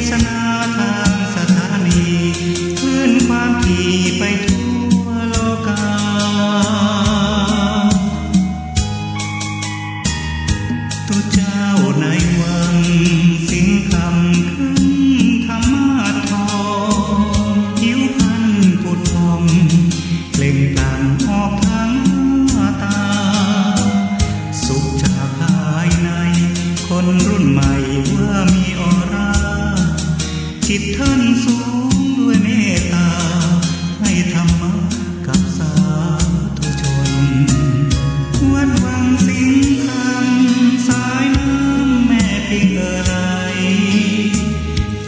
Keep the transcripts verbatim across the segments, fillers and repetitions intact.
สนาทางสถานี คลื่นความถี่ไปทั่วโลกา ตุ๊เจ้าในวังสิงห์คำ ขึ้นธรรมาสน์ทอง ผิวพรรณผุดผ่อง เปล่งปลั่งออกทางหน้าตา สุขจากภายใน คนรุ่นใหม่ว่ามีออร่า จิตท่านสูงด้วยเมตตา ให้ธรรมะกับสาธุชน วัดวังสิงห์คำ สายน้ำแม่ปิงเอ่อไหล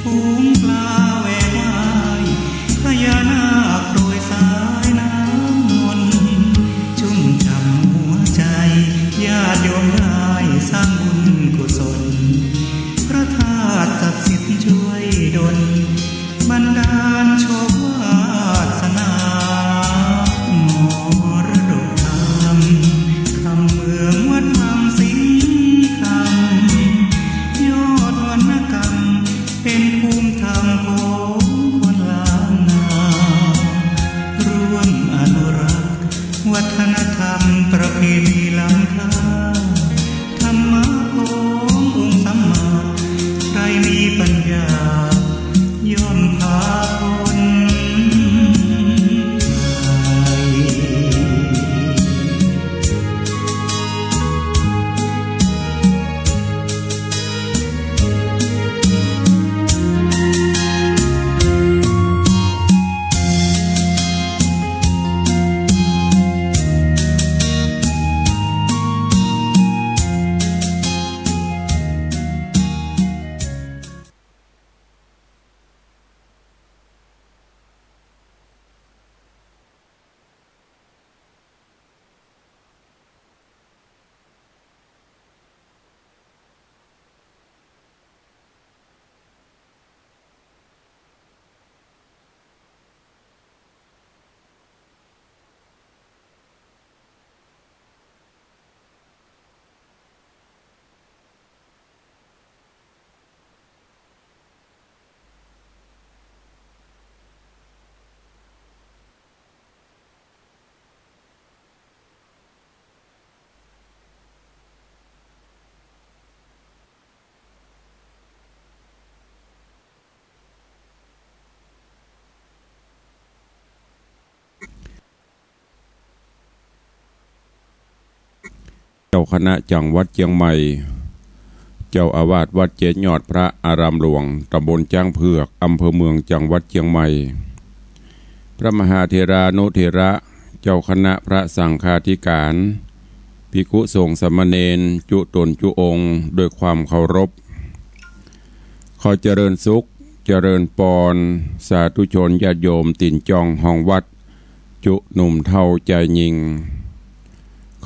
ฝูงปลาแหวกว่าย พญานาคโปรยสายน้ำมนต์ ชุ่มฉ่ำหัวใจ ญาติโยมได้สร้างบุญกุศล พระธาตุศักดิ์สิทธิ์ช่วยดล บันดาลโชควาสนา มรดกธรรม คำเมืองวัดวังสิงห์คำ ยอดวรรณกรรม เป็นภูมิธรรมของคนล้านนา ร่วมอนุรักษ์วัฒนธรรมประเพณีล้ำค่า ธรรมะขององค์สัมมา ใครมีปัญญาย่อมพาพ้นภัย เจ้าคณะจังหวัดเจียงใหม่ เจ้าอาวาสวัดเจดีย์ยอดพระอารามหลวง ตำบลจ๊างเผือก อำเภอเมือง จังหวัดเจียงใหม่ พระมหาเถรานุเถระ เจ้าคณะพระสังฆาธิการ ภิกขุสงฆ์สามเณร จุ๊ต๋นจุ๊องค์ ด้วยความเคารพ ขอเจริญสุข เจริญปอน สาธุชนญาติโยมตี๋นจองฮองวัด จุ๊หนุ่มเฒ่าจายญิง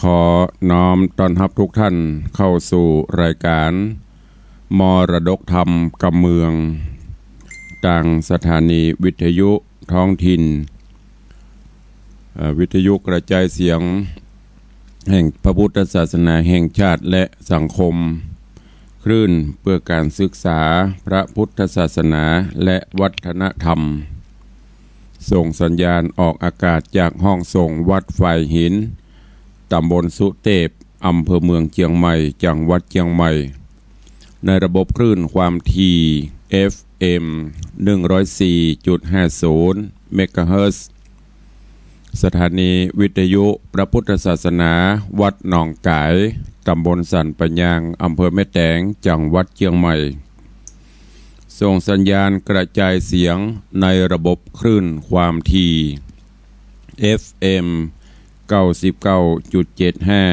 ขอน้อมต้อนฮับทุกท่านเข้าสู่รายการมรดกธรรมกำเมือง ตางสถานีวิทยุท้องถิ่น เอ่อ วิทยุกระจายเสียงแห่งพระพุทธศาสนาแห่งชาติและสังคม คลื่นเพื่อการศึกษาพระพุทธศาสนาและวัฒนธรรม ส่งสัญญาณออกอากาศจากห้องส่งวัดฝายหิน ตำบลสุเตพ อำเภอเมืองเจียงใหม่ จังหวัดเจียงใหม่ ในระบบคลื่นความถี่ เอฟเอ็ม หนึ่งร้อยสี่จุดห้าศูนย์ เมกะเฮิรตซ์ สถานีวิทยุพระพุทธศาสนาวัดหนองก๋าย ตำบลสันป่ายาง อำเภอแม่แตง จังหวัดเจียงใหม่ ส่งสัญญาณกระจายเสียงในระบบคลื่นความถี่ เอฟเอ็ม เก้าสิบเก้าจุดเจ็ดห้า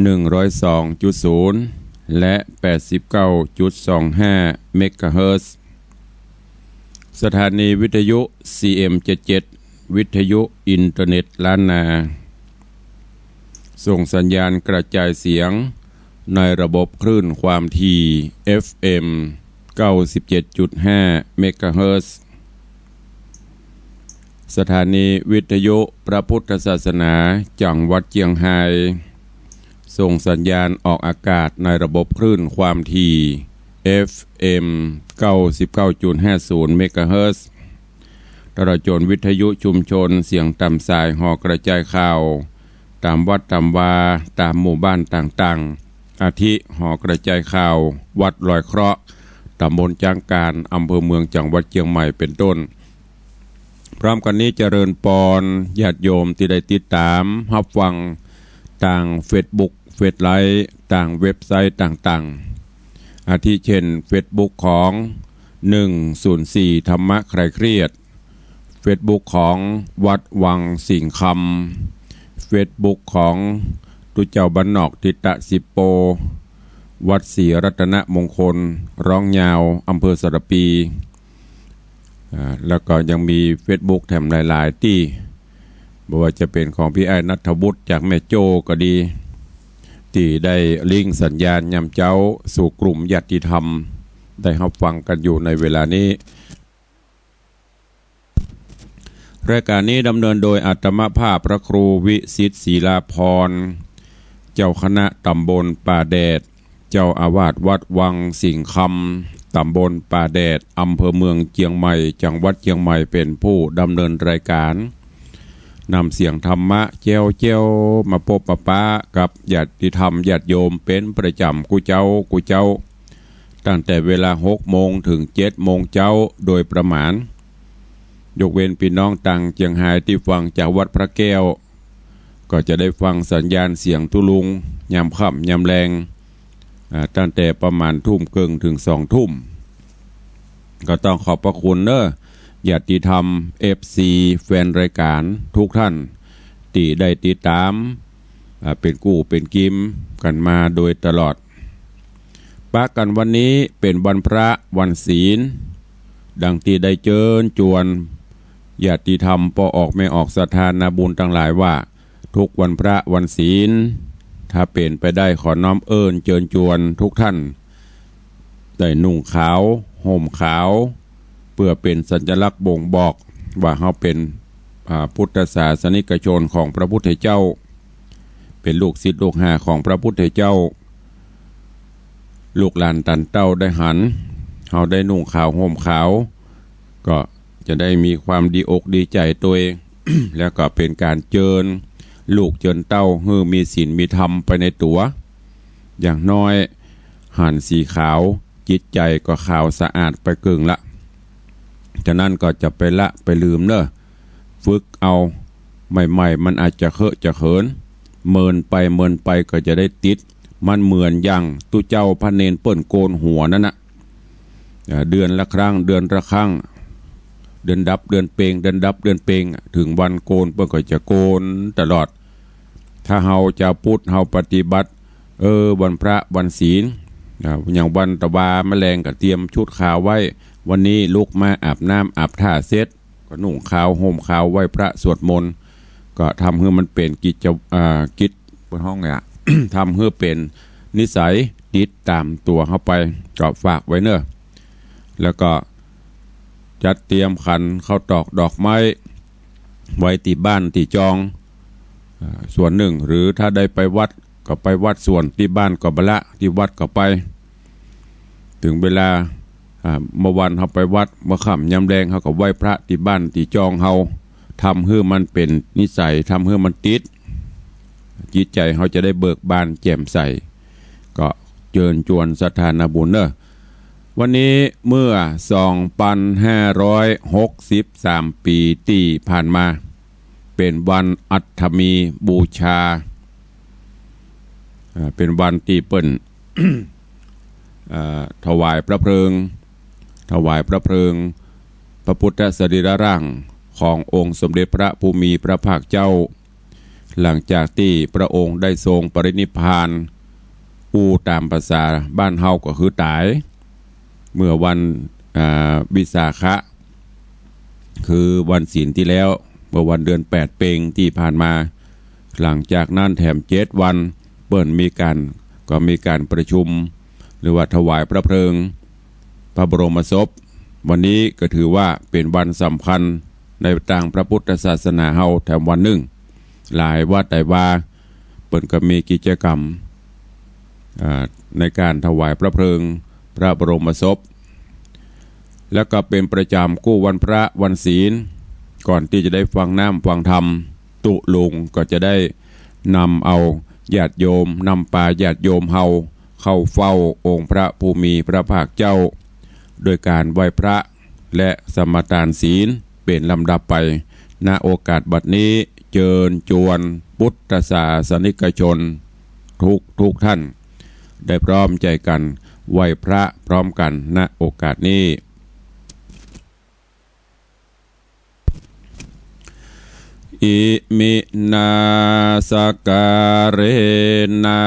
หนึ่งร้อยสองจุดศูนย์ และ แปดสิบเก้าจุดสองห้า เมกะเฮิรตซ์ สถานีวิทยุ ซีเอ็มเจ็ดเจ็ด วิทยุอินเทอร์เน็ตล้านนา ส่งสัญญาณกระจายเสียงในระบบคลื่นความถี่ เอฟเอ็ม เก้าสิบเจ็ดจุดห้า เมกะเฮิรตซ์ สถานีวิทยุพระพุทธศาสนาจังหวัดเจียงฮาย ส่งสัญญาณออกอากาศในระบบคลื่นความถี่ เอฟเอ็ม เก้าสิบเก้าจุดห้าศูนย์ เมกะเฮิรตซ์ ตลอดจ๋นวิทยุชุมชนเสียงต๋ามสายหอกระจายข่าว ต๋ามวัดต๋ามวา ต๋ามหมู่บ้านต่างๆ อาทิหอกระจายข่าววัดลอยเคราะห์ ต๋ำบลจ๊างกาน อำเภอเมือง จังหวัดเจียงใหม่ เป๋นต้น พร้อมกั๋นนี้เจริญปอนญาติโยมตี้ได้ติดต๋ามฮับฟังตางเฟซบุ๊ก เฟซไลฟ์ ตางเว็บไซต์ต่างๆ อาทิเช่นเฟซบุ๊กของ หนึ่งศูนย์สี่ ธรรมะคลายเครียด เฟซบุ๊กของวัดวังสิงห์คำ เฟซบุ๊กของตุ๊เจ้าบ้านนอกทิตะสิบโป วัดศรีรัตนมงคล ร้องยาว อำเภอสารภี อ่า แล้วก็ยังมีเฟซบุ๊กแถมหลายๆ ตี้ บ่ว่าจะเป๋นของพี่อ้ายณัฐวุฒิจากแม่โจ้ก็ดี ตี้ได้ลิงก์สัญญาณยามเจ๊าสู่กลุ่มญาติธรรม ได้ฮับฟังกั๋นอยู่ในเวลานี้ รายก๋านนี้ดำเนินโดยอาตมาภาพพระครูวิสิทธิ์ ศิลาภรณ์ เจ้าคณะต๋ำบลป่าแดด เจ้าอาวาสวัดวังสิงห์คำ ต๋ำบลป่าแดด อำเภอเมืองเจียงใหม่ จังหวัดเจียงใหม่ เป๋นผู้ดำเนินรายก๋าน นำเสียงธรรมะแจ๊วๆ มาปบมาปะกับญาติธรรมญาติโยมเป๋นประจ๋ำกู้เจ๊ากู้เจ๊า ตั้งแต่เวลาหกโมงเถิงเจ็ดโมงเจ๊าโดยประมาณ ยกเว้นปี้น้องตางเจียงฮายตี้ฟังจากวัดพระแก้ว ก็จะได้ฟังสัญญาณเสียงตุ๊ลุงยามค่ำยามแลง อ่า ตั้งแต่ประมาณทุ่มเกิ่งเถิงสองทุ่ม ก็ต้องขอบพระคุณเน้อ ญาติธรรม เอฟซี แฟนรายก๋านทุกท่าน ตี้ได้ติดต๋าม อ่า เป๋นกู้เป๋นกิมกั๋นมาโดยตลอด ปะกั๋นวันนี้เป๋นวันพระวันศีล ดังตี้ได้เจิญจวนญาติธรรมป้อออกแม่ออกศรัทธานาบุญตังหลายว่า ทุกวันพระวันศีล ถ้าเป๋นไปได้ขอน้อมเอิ้นเจิญจวนทุกท่าน ได้นุ่งขาวห่มขาว เปื้อเป๋นสัญลักษณ์บ่งบอกว่าเฮาเป๋น อ่า พุทธศาสนิกชนของพระพุทธเจ้า เป๋นลูกศิษย์ลูกหาของพระพุทธเจ้า ลูกหลานตันเต้าได้หัน เฮาได้นุ่งขาวห่มขาว ก็จะได้มีความดีอกดีใจ๋ตวย แล้วก็เป๋นก๋านเจิญลูกเจิญเต้าหื้อมีศีลมีธรรมไปในตั๋ว อย่างน้อยหันสีขาว จิตใจ๋ก็ขาวสะอาดไปเกิ่งละ ฉะนั้นก็จะไปละไปลืมเน้อ ฝึกเอา ใหม่ๆ มันอาจจะเขอะจะเขิน เมินไปเมินไปก็จะได้ติด มันเหมือนอย่างตุ๊เจ้าพระเณรเปิ้นโกนหัวนั่นน่ะ เอ่อ เดือนละครั้ง เดือนละครั้ง เดือนดับเดือนเปง เดือนดับเดือนเปง เถิงวันโกนเปิ้นก็จะโกนตลอด ถ้าเฮาจาวพุทธเฮาปฏิบัติ เออ วันพระวันศีล อ่า อย่างวันตะวาแมลงก็เตรียมชุดขาวไว้ วันนี้ลุกมาอาบน้ำอาบท่าเสร็จ ก็นุ่งขาวห่มขาวไหว้พระสวดมนต์ ก็ทำหื้อมันเป๋นกิจจะ อ่า กิจ เปิ้นฮ้องอะ ทำหื้อเป๋นนิสัยติดต๋ามตั๋วเฮาไป ก็ฝากไว้เน้อ แล้วก็จัดเตรียมขันข้าวตอกดอกไม้ ไว้ตี้บ้านตี้จอง อ่า ส่วนนึ่ง หรือถ้าได้ไปวัดก็ไปวัด ส่วนตี้บ้านก็บ่ละ ตี้วัดก็ไป เถิงเวลา อ่า เมื่อวันเฮาไปวัด เมื่อค่ำยามแลงเฮาก็ไหว้พระตี้บ้านตี้จองเฮา ทำหื้อมันเป๋นนิสัย ทำหื้อมันติด จิตใจ๋เฮาจะได้เบิกบานแจ่มใส ก็เจิญจวนศรัทธานาบุญเน้อ วันนี้เมื่อสองปันห้าร้อยหกสิบสามปี๋ตี้ผ่านมา เป๋นวันอัฐมีบูชา อ่า เป๋นวันตี้เปิ้น อ่า ถวายพระเพลิง ถวายพระเพลิง พระพุทธสรีระร่างขององค์สมเด็จพระผู้มีพระภาคเจ้า หลังจากตี้พระองค์ได้ทรงปรินิพพาน อู้ต๋ามภาษาบ้านเฮาก็คือต๋าย เมื่อวัน อ่า วิสาขะ คือวันศีลตี้แล้ว เมื่อวันเดือนแปดเปงตี้ผ่านมา หลังจากนั้นแถมเจ็ดวัน เปิ้นมีก๋าน ก็มีก๋านประชุม หรือว่าถวายพระเพลิง พระบรมศพ วันนี้ก็ถือว่าเป๋นวันสำคัญในตางพระพุทธศาสนาเฮาแถมวันนึ่ง หลายวัดหลายวา เปิ้นก็มีกิจกรรม อ่า ในก๋านถวายพระเพลิง พระบรมศพ แล้วก็เป๋นประจ๋ำกู้วันพระวันศีล ก่อนตี้จะได้ฟังน้ำฟังธรรม ตุ๊ลุงก็จะได้นำเอาญาติโยม นำปาญาติโยมเฮาเข้าเฝ้าองค์พระผู้มีพระภาคเจ้า โดยก๋านไหว้พระและสมาทานศีลเป๋นลำดับไป ณ โอกาสบัดนี้ เจิญจวนพุทธศาสนิกชนทุกทุกท่าน ได้พร้อมใจ๋กั๋นไหว้พระพร้อมกั๋น ณ โอกาสนี้ อิมินา สกการะนะ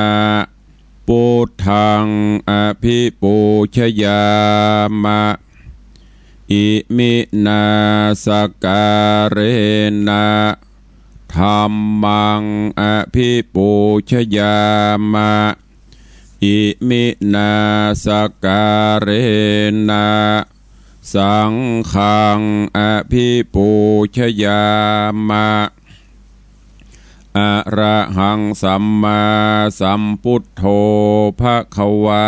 พุทธัง อภิปูชยามะ อิมินา สกการะนะ ธัมมัง อภิปูชยามะ อิมินา สกการะนะ สังฆัง อภิปูชยามะ อะระหัง สัมมาสัมพุทโธ ภะคะวา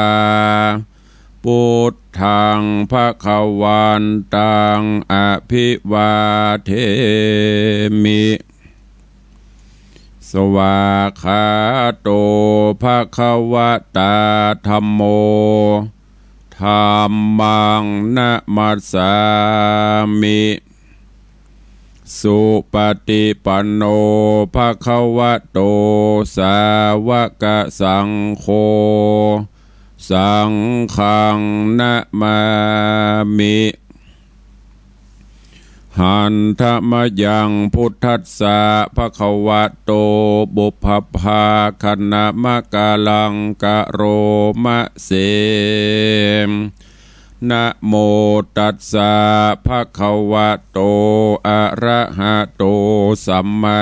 พุทธัง ภะคะวันตัง อะภิวาเทมิ สวากขาโต ภะคะวะตา ธัมโม ธัมมัง นะมัสสามิ สุปะติปันโน ภะคะวะโต สาวะกะสังโฆ สังฆัง นะมามิ หันทะมะยัง พุทธัสสะ ภะคะวะโต ปุพพะภาคะนะมะกะลัง กะโรมะเส นะโมตัสสะ ภะคะวะโต อะระหะโต สัมมา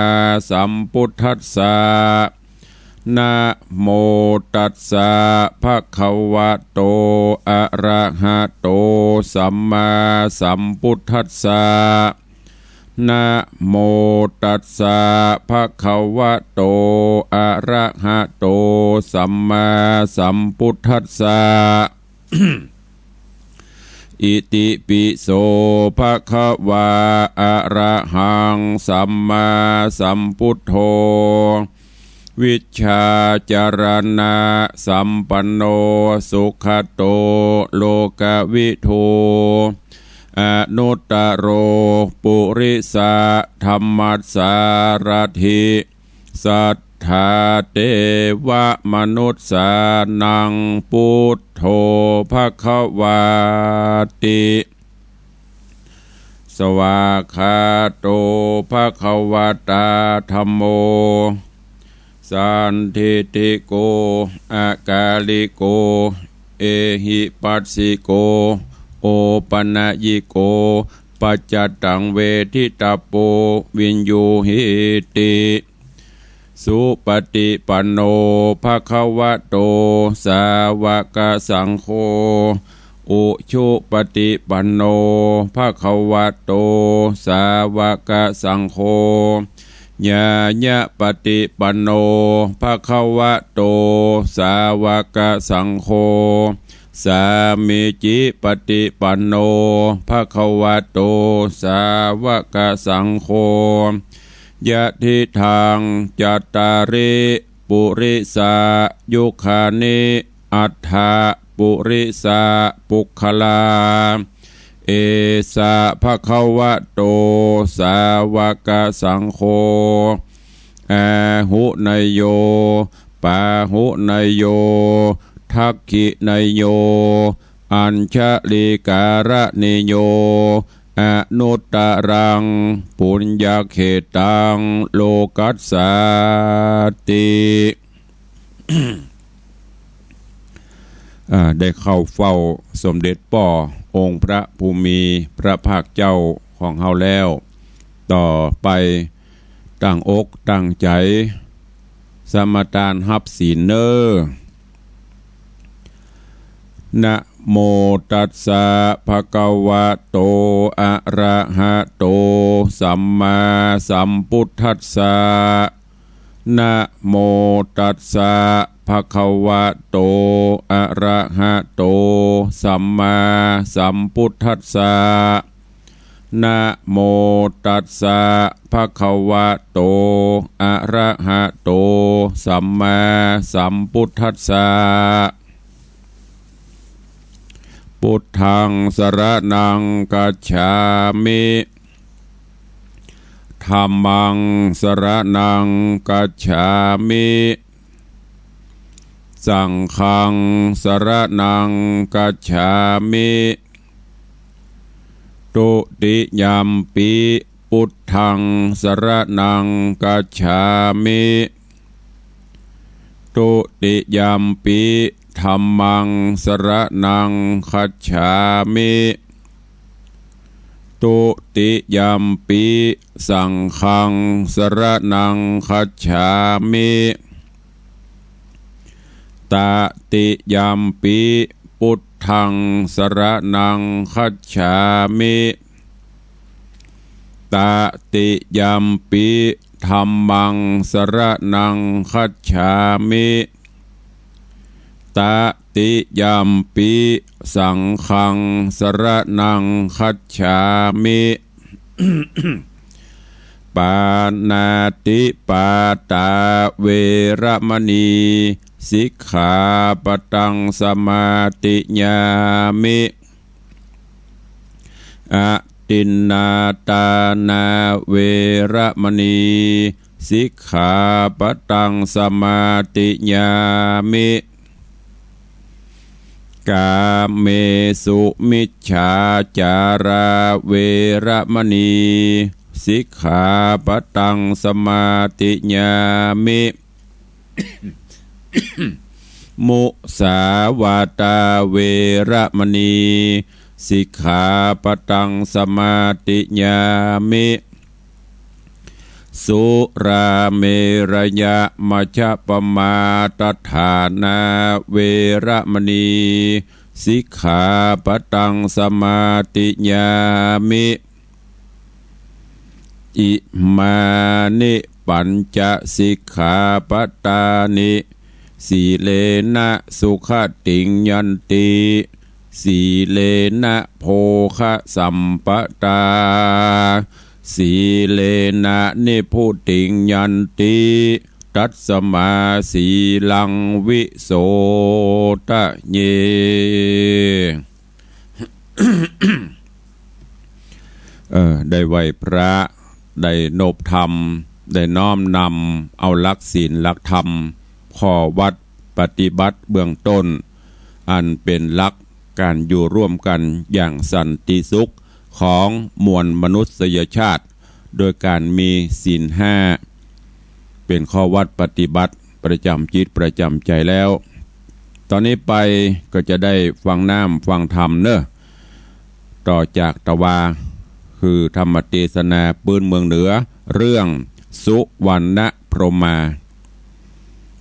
สัมพุทธัสสะ นะโมตัสสะ ภะคะวะโต อะระหะโต สัมมาสัมพุทธัสสะ นะโมตัสสะ ภะคะวะโต อะระหะโต สัมมาสัมพุทธัสสะ อิติปิโส ภะคะวา อะระหัง สัมมาสัมพุทโธ วิชชาจารณะสัมปันโน สุขะโต โลกะวิทู อนุตตะโร ปุริสะธัมมัสสารัฐิ สัทธาเตวะมนุสสานัง พุทโธ ภะคะวาติ สวากขาโต ภะคะวะตา ธัมโม สันทิฏฐิโก อะกาลิโก เอหิปัสสิโก โอปะนะยิโก ปัจจตัง เวทิตะโป วิญญูหิติ สุปะติปันโน ภะคะวะโต สาวะกะสังโฆ อุชุปะติปันโน ภะคะวะโต สาวะกะสังโฆ ญาญะปะติปันโน ภะคะวะโต สาวะกะสังโฆ สามีจิปะติปันโน ภะคะวะโต สาวะกะสังโฆ ยะทิทัง จัตตาริ ปุริสายุคานิ อัฏฐะ ปุริสาปุคคลา เอสะ ภะคะวะโต สาวะกะสังโฆ อาหุเนยโย ปาหุเนยโย ทักขิเนยโย อัญชลีการะเนยโย อนุตตะรัง ปุญญะเขตัง โลกัสสาติ อ่า ได้เข้าเฝ้าสมเด็จป้อองค์พระผู้มีพระภาคเจ้าของเฮาแล้ว ต่อไปตั้งอกตั้งใจ๋ สมาทานฮับศีลเน่อ นะโมตัสสะ ภะคะวะโต อะระหะโต สัมมาสัมพุทธัสสะ นะโมตัสสะ ภะคะวะโต อะระหะโต สัมมาสัมพุทธัสสะ นะโมตัสสะ ภะคะวะโต อะระหะโต สัมมาสัมพุทธัสสะ Buddhaṃ saraṇaṃ gacchāmi. Dhammaṃ saraṇaṃ gacchāmi. Saṅghaṃ saraṇaṃ gacchāmi. Dutiyampi buddhaṃ saraṇaṃ gacchāmi. Dutiyampi dhammaṃ saraṇaṃ gacchāmi. Dutiyampi saṅghaṃ saraṇaṃ gacchāmi. Tatiyampi buddhaṃ saraṇaṃ gacchāmi. Tatiyampi dhammaṃ saraṇaṃ gacchāmi. Tatiyampi saṅghaṃ saraṇaṃ gacchāmi. Pāṇātipātā veramaṇī sikkhāpadaṃ samādiyāmi. Adinnādānā veramaṇī sikkhāpadaṃ samādiyāmi. Kāmesu micchācārā veramaṇī sikkhāpadaṃ samādiyāmi. Musāvādā veramaṇī sikkhāpadaṃ samādiyāmi. Surāmerayamajjapamādaṭṭhānā veramaṇī sikkhāpadaṃ samādiyāmi. Imāni pañca sikkhāpadāni. Sīlena sugatiṃ yanti, sīlena bhogasampadā, sīlena nibbutiṃ yanti, tasmā sīlaṃ visodhaye. เอ่อ ได้ไหว้พระ ได้นบธรรม ได้น้อมนำเอาหลักศีลหลักธรรม ข้อวัตรปฏิบัติเบื้องต้น อันเป๋นหลักก๋านอยู่ร่วมกั๋นอย่างสันติสุขของมวลมนุษยชาติ โดยก๋านมีศีลห้า เป๋นข้อวัตรปฏิบัติประจ๋ำจิตประจ๋ำใจ๋แล้ว ต๋อนนี้ไปก็จะได้ฟังน้ำฟังธรรมเนาะ ต่อจากตะวา คือธรรมเตสนาปื๊นเมืองเหนือ เรื่องสุวรรณพรหมา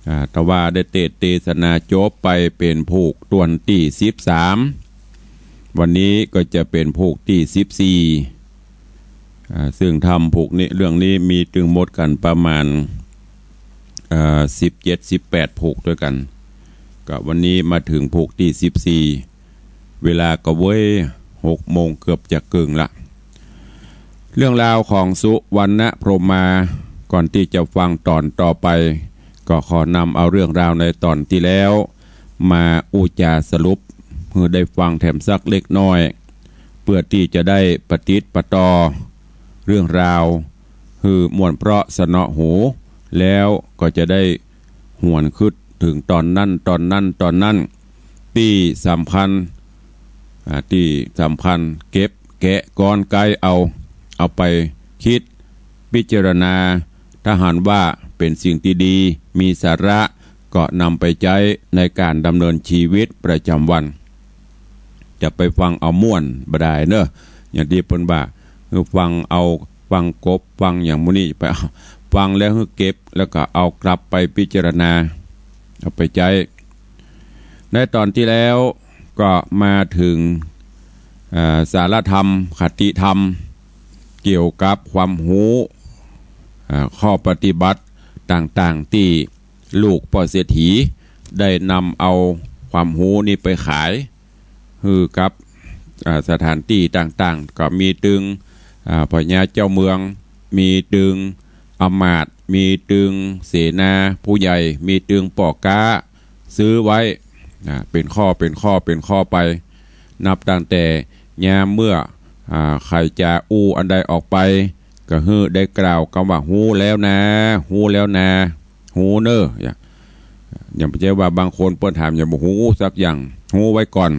อ่า ตะวาได้เตสน์เตสนาจบไปเป๋นผูกตอนตี้สิบสาม วันนี้ก็จะเป๋นผูกตี้สิบสี่ อ่า ซึ่งธรรมผูกนี้ เรื่องนี้มีตึงหมดกั๋นประมาณ เอ่อ สิบเจ็ด สิบแปด ผูกตวยกั๋น ก็วันนี้มาเถิงผูกตี้สิบสี่ เวลาก็เว้ย หกโมงเกือบจะเกิ่งละ เรื่องราวของสุวรรณพรหมา ก่อนตี้จะฟังต๋อนต่อไป ก็ขอนำเอาเรื่องราวในต๋อนตี้แล้ว มาอู้จ๋าสรุปหื้อได้ฟังแถมสักเล็กน้อย เปื้อตี้จะได้ปะติดปะต่อเรื่องราวหื้อม่วนเพราะสนอหู แล้วก็จะได้หวนกึ๊ดเถิงต๋อนนั้น ต๋อนนั้น ต๋อนนั้น ตี้สำคัญ อ่า ตี้สำคัญ เก็บแกะกอนไกเอา เอาไปกึ๊ดพิจารณา ถ้าหันว่าเป๋นสิ่งตี้ดี มีสาระ ก็นำไปใจ๊ในก๋านดำเนินชีวิตประจ๋ำวัน จะไปฟังเอาม่วนบ่ดายเนาะ อย่างตี้เปิ้นว่า คือฟังเอา ฟังกบ ฟังอย่างหมู่นี้ ไปเอา ฟังแล้วหื้อเก็บ แล้วก็เอากลับไปพิจารณา เอาไปใจ๊ ในต๋อนตี้แล้วก็มาเถิง เอ่อ สาระธรรม คติธรรม เกี่ยวกับความฮู้ เอ่อ ข้อปฏิบัติต่างๆ ตี้ลูกป้อเศรษฐี ได้นำเอาความฮู้นี้ไปขายหื้อกับ อ่า สถานตี้ต่างๆ ก็มีตึง อ่า พญาเจ้าเมือง มีตึงอำมาตย์ มีตึงเสนาผู้ใหญ่ มีตึงป้อก๊า ซื้อไว้ อ่า เป๋นข้อ เป๋นข้อ เป๋นข้อไป นับตั้งแต่ยามเมื่อ อ่า ใผจะอู้อันใดออกไป ก็หื้อได้กล่าวกำว่า ฮู้แล้วนา ฮู้แล้วนา ฮู้เน่อ อย่า อย่าไปใจ้ว่าบางคนเปิ้นถาม อย่าบ่ฮู้สักอย่าง ฮู้ไว้ก่อน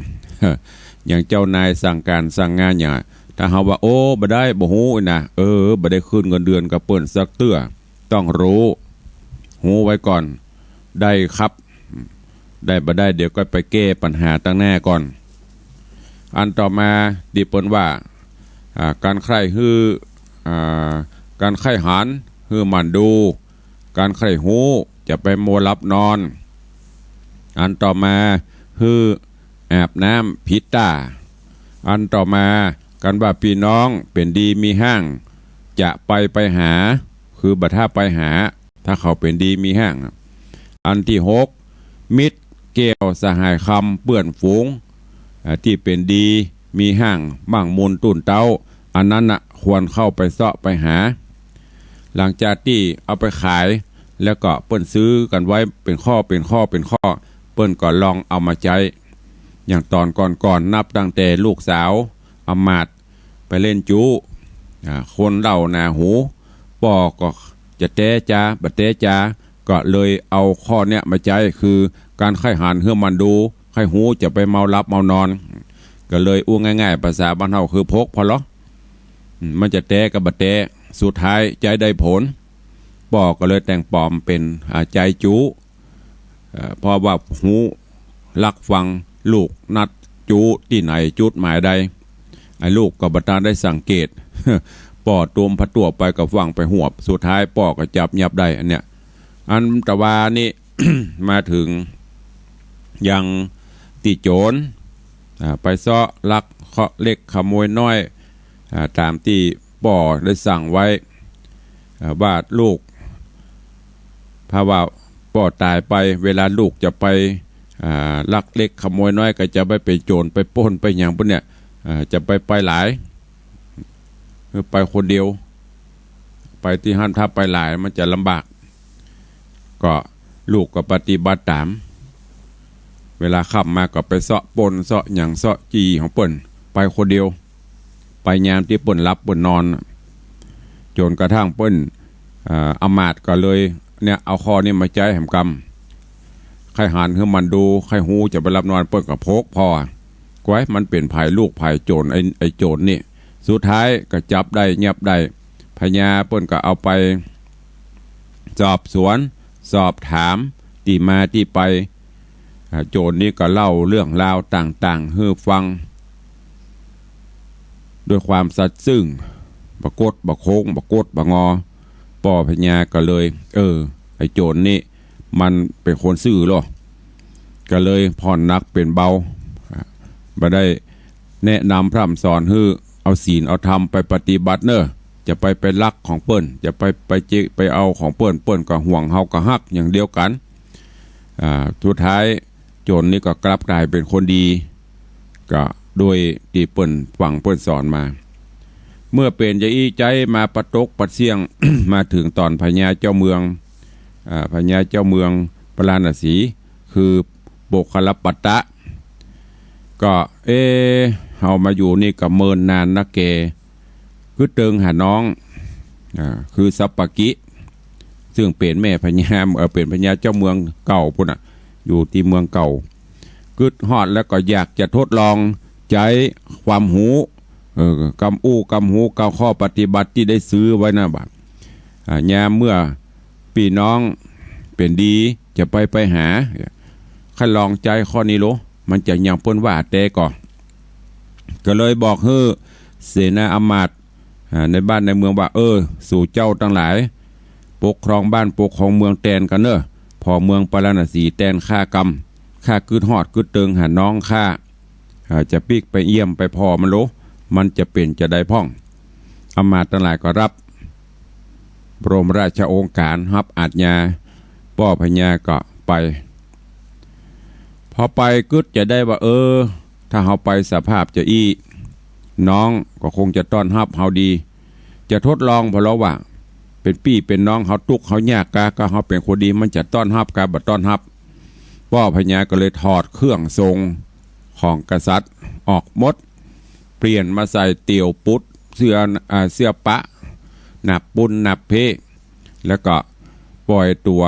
อย่างเจ้านายสั่งก๋านสั่งงานอย่าง ถ้าเฮาว่า โอ้ บ่ได้ บ่ฮู้นะ เออ บ่ได้ขึ้นเงินเดือนกับเปิ้นสักเตื้อ ต้องฮู้ ฮู้ไว้ก่อน ได้ครับ ได้บ่ได้ เดี๋ยวก็ไปแก้ปัญหาตังหน้าก่อน อันต่อมาตี้เปิ้นว่า อ่า ก๋านใค่หื้อ อ่า ก๋านใค่หันหื้อหมั่นดู ก๋านใค่ฮู้จะไปมัวหลับนอน อันต่อมาหื้ออาบน้ำผิดต้า อันต่อมา ก๋านว่าปี้น้องเป๋นดีมีฮ้าง จะไปไปหา คือบ่ถ้าไปหา ถ้าเขาเป๋นดีมีฮ้าง อันตี้หก มิตรแก้วสหายคำเปื้อนฝูง อ่า ตี้เป๋นดีมีฮ้าง มั่งมูลตู้นเต๊า อันนั้นน่ะ ควรเข้าไปเซาะไปหา หลังจากตี้เอาไปขาย แล้วก็เปิ้นซื้อกั๋นไว้เป๋นข้อ เป๋นข้อ เป๋นข้อ เปิ้นก็ลองเอามาใจ๊ อย่างต๋อนก่อนๆ นับตั้งแต่ลูกสาวอำมาตย์ไปเล่นจู๊ อ่า คนเล่าหนาหู ป้อก็จะแต๊จา บ่แต๊จา ก็เลยเอาข้อเนี้ยมาใจ๊ คือก๋านใค่หันหื้อหมั่นดู ใค่ฮู้จะไปมัวหลับมัวนอน ก็เลยอู้ง่ายๆ ภาษาบ้านเฮาคือพกผ่อลอ อืม มันจะแต๊ก็บ่แต๊ สุดท้ายใจ๊ได้ผล ป้อก็เลยแต่งป๋อมเป๋น อ่า ใจ๊จู๊ เอ่อ เพราะว่าฮู้ลักฟังลูกนัดจู๊ตี้ไหนจุดหมายใด ไอ้ลูกก็บ่ตันได้สังเกต ป้อตูมผะตั้วไปก็ฟั่งไปหวบ สุดท้ายป้อก็จับยับได้ อันเนี้ย อันตะวานี้ มาเถิงยังตี้โจ๋ร อ่า ไปเซาะลักเคาะเล็กขโมยน้อย อ่า ต๋ามตี้ป้อได้สั่งไว้ อ่า ว่าลูก ถ้าว่าป้อต๋ายไป เวลาลูกจะไป อ่า ลักเล็กขโมยน้อย ก็จะไปเป๋นโจ๋ร ไปปล้น ไปหยังปู้นเนี่ย อ่า จะไป ไปหลาย คือไปคนเดียว ไปตี้หั้นถ้าไปหลายมันจะลำบาก ก็ลูกก็ปฏิบัติต๋าม เวลาค่ำมาก็ไปเซาะปล้น เซาะหยัง เซาะจี้ของเปิ้น ไปคนเดียว ไปยามตี้เปิ้นหลับเปิ้นนอน จ๋นกระทั่งเปิ้น อ่า อำมาตย์ก็เลย เนี่ย เอาข้อนี้มาใจ๊แหมกำ ใค่หันหื้อหมั่นดู ใค่ฮู้จะไปหลับนอน เปิ้นก็พกผ่อ กวยมันเป๋นใผลูกใผโจ๋ร ไอ้ ไอ้โจ๋รนี่ สุดท้ายก็จับได้ ยับได้ พญาเปิ้นก็เอาไปสอบสวน สอบถามตี้มาตี้ไป อ่า โจ๋รนี่ก็เล่าเรื่องราวต่างๆ หื้อฟัง ด้วยความสัตย์ซื่ง บ่ก๊ดบ่โค้ง บ่ก๊ดบ่งอ ป้อพญาก็เลย เออ ไอ้โจ๋รนี่มันเป๋นคนซื่อลอ ก็เลยผ่อนหนักเป๋นเบา อ่า บ่ได้แนะนำพร่ำสอนหื้อเอาศีลเอาธรรมไปปฏิบัติเน่อ จะไป ไปลักของเปิ้น จะไป ไปเจ๊ไปเอาของเปิ้น เปิ้นก็ห่วง เฮาก็ฮักอย่างเดียวกั๋น อ่า สุดท้ายโจ๋รนี่ก็กลับก๋ายเป๋นคนดี ก็โดยตี้เปิ้นฟังเปิ้นสอนมา เมื่อเป๋นจะอี้ใจ๊มาปะตกปะเสี้ยง มาเถิงต๋อนพญาเจ้าเมือง อ่า พญาเจ้าเมืองปาราณสี คือโปคคัลลปัตตะ ก็ เอ๊ะ เฮามาอยู่นี่ก็เมินนานนักแก กึ๊ดเติงหาน้อง อ่า คือสัปปะกิ ซึ่งเป๋นแม่พญา เอ่อ เป๋นพญาเจ้าเมืองเก่าปู้นน่ะ อยู่ตี้เมืองเก่า กึ๊ดฮอดแล้วก็อยากจะทดลองใจ๊ความฮู้ เออ กำอู้กำฮู้ เก้าข้อปฏิบัติตี้ได้ซื้อไว้นะ บ่า อ่า ยามเมื่อปี้น้องเป๋นดีจะไปไปหา ใค่ลองใจ๊ข้อนี้โล มันจะอย่างเปิ้นว่าแต๊ก่อ ก็เลยบอกหื้อเสนาอำมาตย์ อ่า ในบ้านในเมืองว่า เออ สูเจ้าตังหลาย ปกครองบ้านปกครองเมืองแตนกั๋นเน่อ ผ่อเมืองปาราณสีแตนข้ากำ ข้ากึ๊ดฮอดกึ๊ดเติงหาน้องข้า อ่า จะปิ๊กไปเยี่ยมไปผ่อมันโล มันจะเป๋นจาใดพ่อง อำมาตย์ตังหลายก็ฮับ บรมราชโองการ ฮับอาจญา ป้อพญาก็ไป พอไปกึ๊ดจะได้ว่า เออ ถ้าเฮาไปสภาพจะอี้ น้องก็คงจะต้อนฮับเฮาดี จะทดลองผ่อลอว่า เป๋นปี้เป๋นน้องเฮาตุ๊กข์เฮายากกา กาเฮาเป๋นคนดี มันจะต้อนฮับกาบ่ต้อนฮับ ป้อพญาก็เลยถอดเครื่องทรงของกษัตริย์ออกหมด เปลี่ยนมาใส่เตี่ยวปุ๊ด เสื้อ อ่า เสื้อปะ หนับปุ้นหนับเพ แล้วก็ป่อยตั๋ว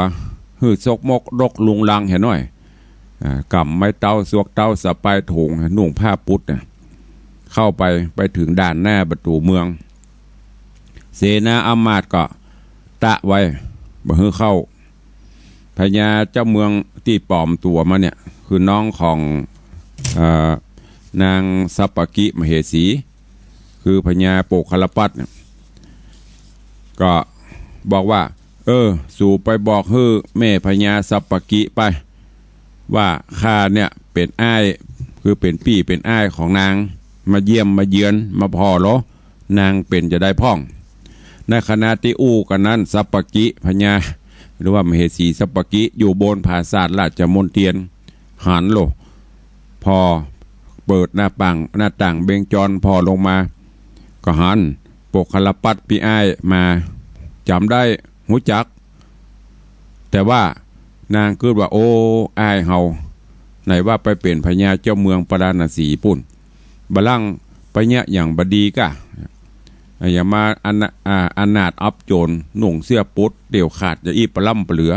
หื้อซกมกรกรุงรังแหน้อย อ่า ก๋ำไม้เต๊า ซวกเต๊า สะปายถุง นุ่งผ้าปุ๊ดน่ะ เข้าไป ไปเถิงด่านหน้าประตู๋เมือง เสนาอำมาตย์ก็ตะไว้ บ่หื้อเข้า พญาเจ้าเมืองตี้ปลอมตั๋วมาเนี่ย คือน้องของ เอ่อ นางสัปปกิมเหสี คือพญาโปคคัลลปัตต์เนี่ย ก็บอกว่า เออ สูไปบอกหื้อแม่พญาสัปปกิไป ว่าข้าเนี่ยเป๋นอ้าย คือเป๋นปี้เป๋นอ้ายของนาง มาเยี่ยมมาเยือน มาผ่อลอนางเป๋นจะใดพ่อง ในขณะตี้อู้กั๋นนั้น สัปปกิพญา หรือว่ามเหสีสัปปกิอยู่บนผาสาทราชมณเฑียร หันโล ผ่อเปิดหน้าต่าง หน้าต่างเบงจรผ่อลงมา ก็หันโปคคัลลปัตต์ปี้อ้ายมา จ๋ำได้ ฮู้จัก แต่ว่านางกึ๊ดว่า โอ้ อ้ายเฮา ไหนว่าไปเป๋นพญาเจ้าเมืองปาราณสีปุ้น บ่าลั่งไปเยียะอย่างบ่ดีก้า อย่ามาอนา อ่า อนาถอับจร นุ่งเสื้อปุ๊ด เดี่ยวขาด จะอี้ปะล้ำปะเหลือ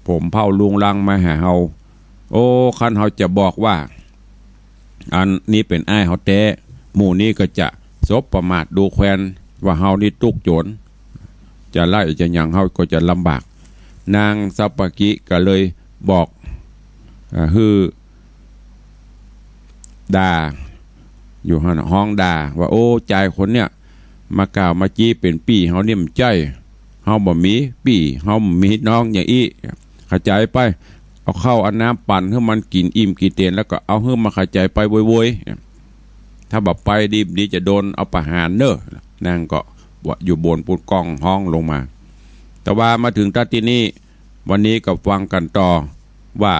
ผมเผ่ารุงรังมาหาเฮา โอ้ คันเฮาจะบอกว่า อันนี้เป๋นอ้ายเฮาแต๊ หมู่นี้ก็จะสบประมาทดูแควน ว่าเฮานี่ตุ๊กข์จน จะไล่จะหยังเฮาก็จะลำบาก นางสัปปกิก็เลยบอก อ่า หื้อด่า อยู่หั้นน่ะ ฮ้องด่าว่า โอ้ จายคนเนี่ย มากล่าวมาจี้เป๋นปี้เฮาเนี่ยบ่ใจ้ เฮาบ่มีปี้ เฮาบ่มีน้องอย่างอี้ ขจายไป เอาข้าวเอาน้ำปั่นหื้อมันกิ๋นอิ่มกิ๋นเตน แล้วก็เอาหื้อมันขจายไปโวยๆ ถ้าบ่ไปดีบ่ดีจะโดนเอาประหารเน่อ นางก็ว่าอยู่บนปุ้นก้องฮ้องลงมา แต่ว่ามาเถิงตั๊ดตี้นี้ วันนี้ก็ฟังกั๋นต่อว่า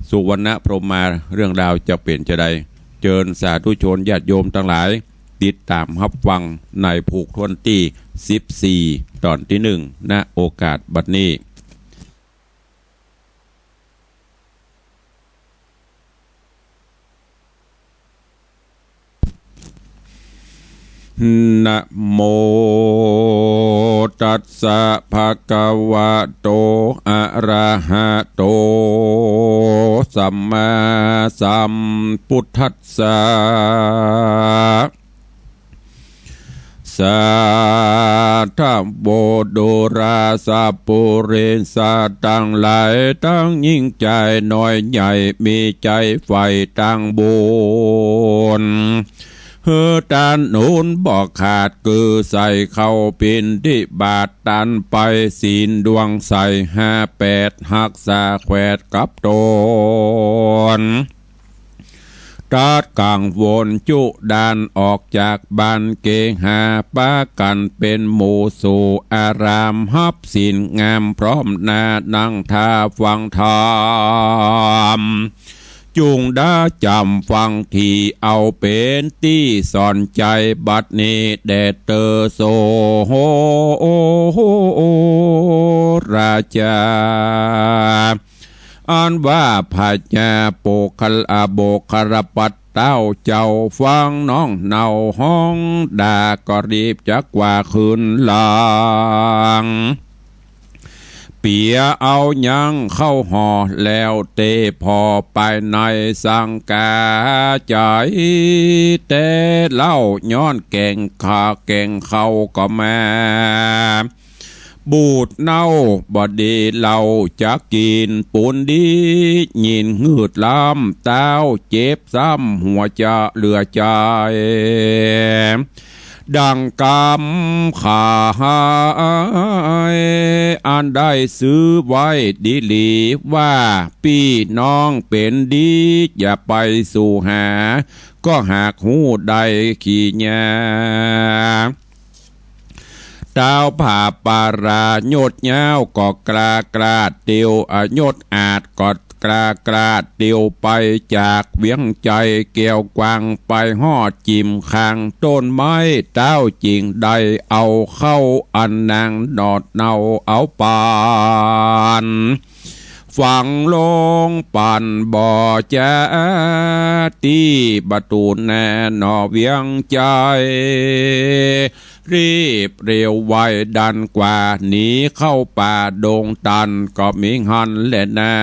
สุวรรณพรหมา เรื่องราวจะเป๋นจะใด เจิญสาธุชนญาติโยมตังหลาย ติดต๋ามฮับฟังในผูกถ้วนตี้สิบสี่ ต๋อนตี้หนึ่ง ณ โอกาสบัดนี้ นะโมตัสสะ ภะคะวะโต อะระหะโต สัมมาสัมพุทธัสสะ สาธะโว ดูราสะปุริสะตังหลาย ตังยิ่งจายน้อยใหญ่ มีใจ๋ใฝ่ตังบุญ หื้อตานอุ๋นบ่ขาด คือใส่เข้าบิณฑบาต ตานไปศีลดวงใส ห้าแปด ฮักษาแขวดกับตน ตัดกังวลจุด่าน ออกจากบ้านเกหา ปากั๋นเป๋นหมู่สู่อาราม ฮับศีลงามพร้อมหน้า นั่งท่าฟังธรรม จุ่งได้จ๋ำฟังที เอาเป๋นตี้สอนใจ๋ บัดนี้แด่เตอ โส ราจา อันว่าพญาโปคคัลล โปคคัลลปัตตร์เต้าเจ้า ฟังน้องเนาฮ้องด่า ก็รีบจักว่าคืนหลัง เปียเอายังเข้าห่อ แล้วเตผ่อไปในสังกาใจ๋ แต่เล่าย้อนแก่งข้าแก่งเข้าก็มา บูดเน่าบ่ดี เล่าจะกิ๋นปูนดี ยินหืดล้ำเต้า เจ็บซ้ำหัวจะเหลือใจ๋ ดังกำขาย อันได้ซื้อไว้ดีหลีว่า ปี้น้องเป๋นดี อย่าไปสู่หา ก็หากฮู้ได้ขี้หญ้า เต้าผ่าปารา ยดยาวก็กล้ากล้า เตียว อ่ะ ยดอาจก็ กล้ากล้าเตียวไปจากเวียงไจแก้วกวาง ไปฮอดจิ่มข้างต้นไม้ เต้าจึงได้เอาเข้าอันนางหนอดเนาเอาปาน ฝังลงปันบ่อจ๊า ตี้ประตู๋หน้าหนอเวียงไจ รีบเร็วไวดันกว่า หนีเข้าป่าดงตัน ก็มีหั้นแหละนา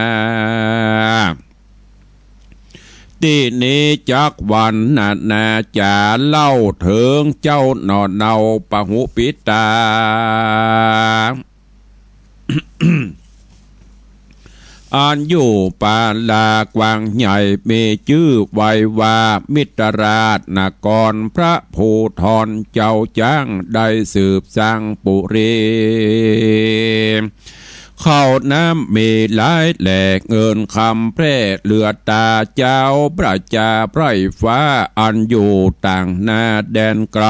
ตี้นี้จักวันนานาจ๋า เล่าเถิงเจ้าหนอเนาปะหุปิตา อันอยู่ปาลากว้างใหญ่ มีจื้อไว้ว่ามิตรราชนคร พระภูธรเจ้าจ๊างได้สืบสร้างปุรี ข้าวน้ำมีหลายแหล่ง เงินคำแพร่เหลือต๋า เจ้าประจาไพร่ฟ้า อันอยู่ต่างนาแดนไกล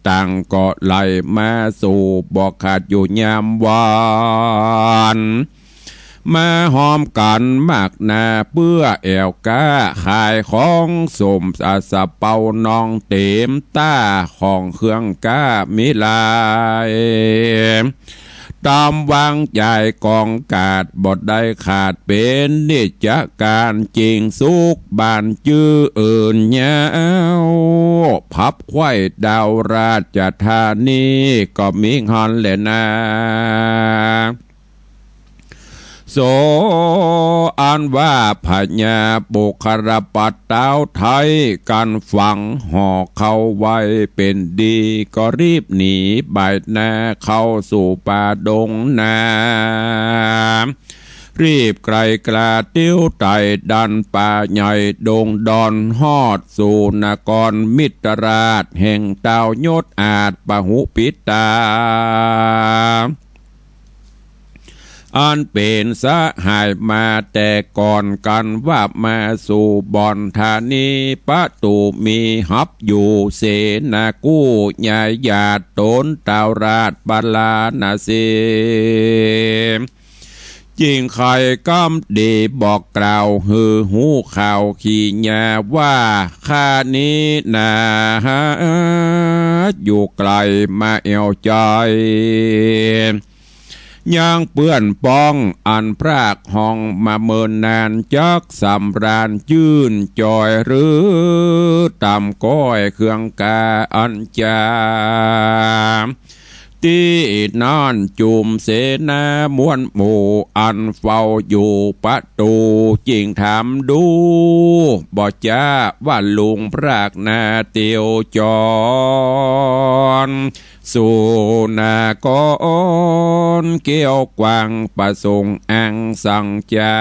ต่างก็ไหลมาสู่ บ่ขาดอยู่ยามวัน มาฮอมกั๋นมากนา เปื้อแอ่วก๊าขายของ สมอาสะเปาน้องเต๋ม ต้าของเครื่องก๊ามีหลาย ต๋ามวางจ่ายกองกาด บ่ได้ขาดเป๋นนิจการ จิ่งสุขบานจื้อเอิ้นยาว พับไขว้ดาวราชธานี ก็มีหั้นแหละนา โสอันว่าพญาปุครปัตตาวไทย กั๋นฝังห่อเข้าไว้เป๋นดี ก็รีบหนีบ่ายหน้าเข้าสู่ป่าดงนา รีบไกลกล้าเตียวไต่ดันป่าใหญ่ดงดอน ฮอดสู่นครมิตรราช แห่งต้าวยศอาจปะหุปิตา อันเป๋นสหายมาแต่ก่อน กั๋นว่ามาสู่บ่อนธานี ประตู๋มีฮับอยู่ เสนากู้ญาญาติต๋นต้าวราชปาราณสี จิ่งใค่กำดีบอกกล่าวหื้อฮู้ข่าวขีญาว่า ข้านี้นา อยู่ไกลมาแอ่วไจ ยังเปื้อนป๊องอันพรากห่องมาเมินนาน จักสำราญจื้นจอยหรือต๋ามก้อยเครื่องกาอันจา ตี้นั้นจุมเสนามวลหมู่ อันเฝ้าอยู่ประตู๋ จิ่งถามดู บ่จ๊าว่าลุงพรากนาเตียวจร สู่นครแก้วกว้างประสงค์อังสังจา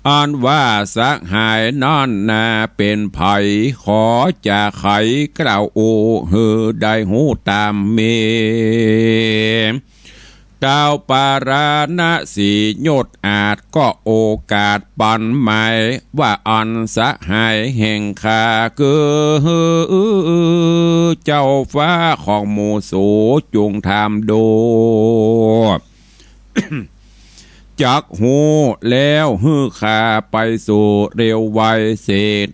อันว่าสหายนั้นนาเป๋นใผ ขอจะไขกล่าวอู้หื้อได้ฮู้ต๋ามมี ต้าวปาราณสียศอาจก็โอกาสปันหมาย ว่าอันสหายแห่งข้าคือเจ้าฟ้าของหมู่สูจุ่งถามดู จักฮู้แล้วหื้อข้าไปสู่เร็วไว เส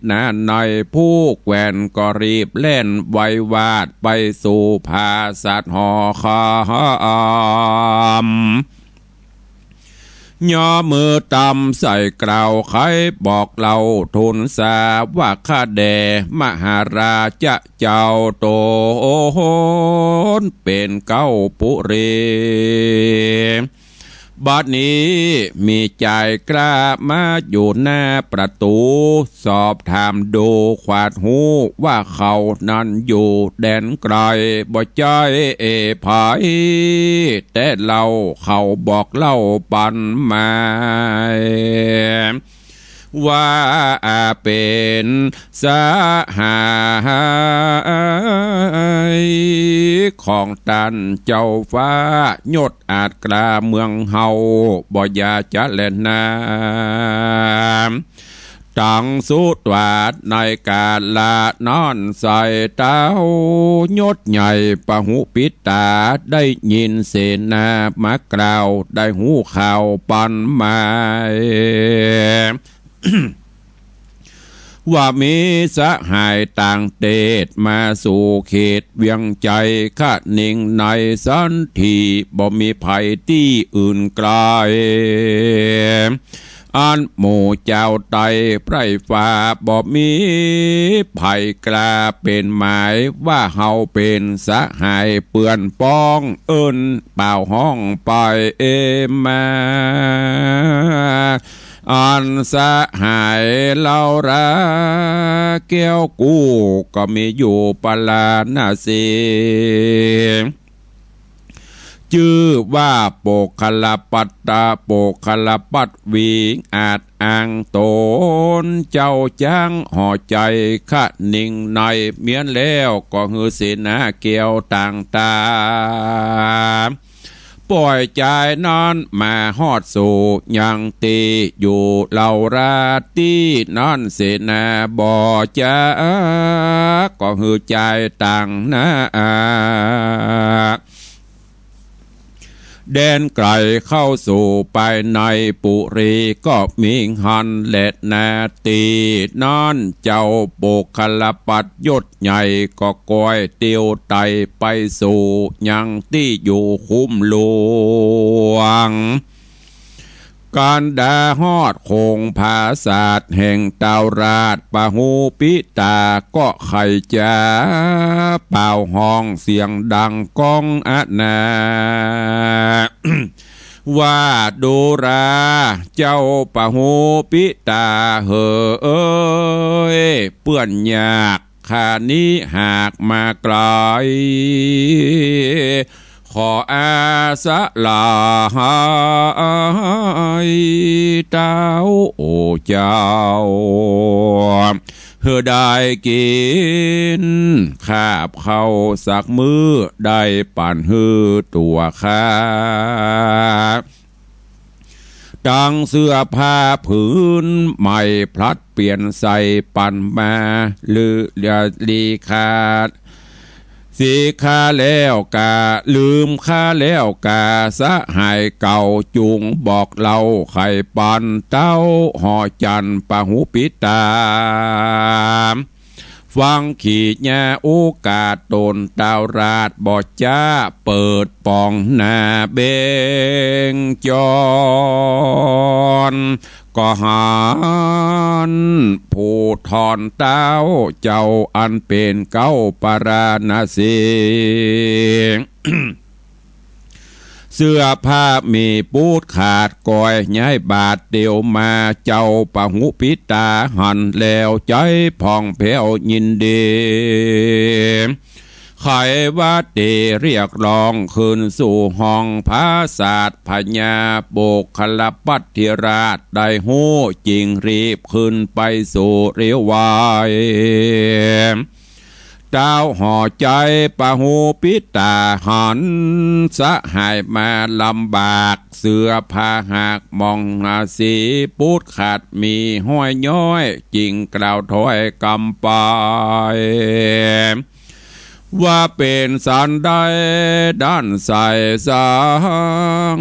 นาในผู้แกว่นก็รีบแล่นไววาดไปสู่ผาสัตว์หอคำ ย่อมือตำใส่กล่าวไขบอกเล่าทูลสาว่าข้าแด่มหาราชเจ้าต๋นเป๋นเก๊าปุรี บัดนี้มีจายกล้ามาอยู่หน้าประตู๋ สอบถามดูขวาดฮู้ว่าเขานั้นอยู่แดนไกล บ่ใจ้ใผ แต่เล่าเขาบอกเล่าปันหมาย ว่าเป๋นสหายของต้านเจ้าฟ้ายศอาจกล้าเมืองเฮา บ่อย่าจะแลนาม ตังสุตวาท ในกาละนั้นไส้ เต้ายศใหญ่ปะหุปิตา ได้ยินเสนามากล่าว ได้ฮู้ข่าวปันมา ว่ามีสหายต่างเตศมาสู่เขตเวียงไชยคะนิงในสันติ บ่มีภัยตี้อื่นไกล อันหมู่จาวไตไพร่ฟ้า บ่มีใผกล้าเป๋นหมาย ว่าเฮาเป๋นสหายเปื้อนป้อง เอิ้นเป่าฮ้องไปมา อันสหายเหล่าราแก้วกู้ ก็มีอยู่ปาราณสี จื้อว่าโปคคัลลปัตตะ โปคคัลลปัตตวี อาจอ้างต๋นเจ้าจ๊างหอไชยคะนิงใน เมี้ยนแล้วก็หื้อเสนาแก้วต่างต๋า ป่อยจายนั้นมาฮอดสู่ยังตี้อยู่เหล่าราตี้นั้น เสนาบ่จัก ก็หื้อจายต่างหน้า แดนไก๋เข้าสู่ภายในปุรี ก็มีหั้นแลนาตี้นั้น เจ้าโปคคัลลปัตตยศใหญ่ ก็ก้อยเตียวไต่ไปสู่ยังตี้อยู่คุ้มหลวง กันดาฮอดโขงผาสาทแห่งเต้าราชปะหุปิตา ก็ใค่จะเป่าฮ้องเสียงดังก้องอะนา ว่าดูราเจ้าปะหุปิตาเหย เปื้อนยากข้านี้หากมาไกล ขออาสาลาให้เต้า โอ้เจ้า หื้อได้กิ๋นคาบข้าวสักมื้อ ได้ปั๋นหื้อตั๋วข้า ตังเสื้อผ้าผืนใหม่พลัดเปลี่ยนใส่ปั๋นมา ลือลีขาด สีข้าแล้วกา ลืมข้าแล้วกา สหายเก่าจุ่งบอกเล่าไขปันเต้าหอจันทร์ปะหุปิตา ฟังขีญาโอกาสต๋นเต้าราชบ่จ๊าเปิดป่องหน้าเบ่งจอน ก็หันผู้ทอนเต้าเจ้าอันเป๋นเก๊าปาราณสี เสื้อผ้ามีปูดขาดก้อยย้ายบาดเตียวมา เจ้าปะหุปิตาหันแล้วใจ๋ผ่องแผ้วยินดี ไขว่าตี้เรียกร้องขึ้นสู่ห้องผาสาท พญาโปคคัลลปัตถิราชได้ฮู้จึ่งรีบขึ้นไปสู่เรียวไว เต้าหอไชยปะหุปิตาหันสหายมาลำบาก เสื้อผ้าหากหมองหนาสีปูดขาดมีห้อยย้อย จึ่งกล่าวถ้อยกำไป ว่าเป๋นสันใดด้านใสสัง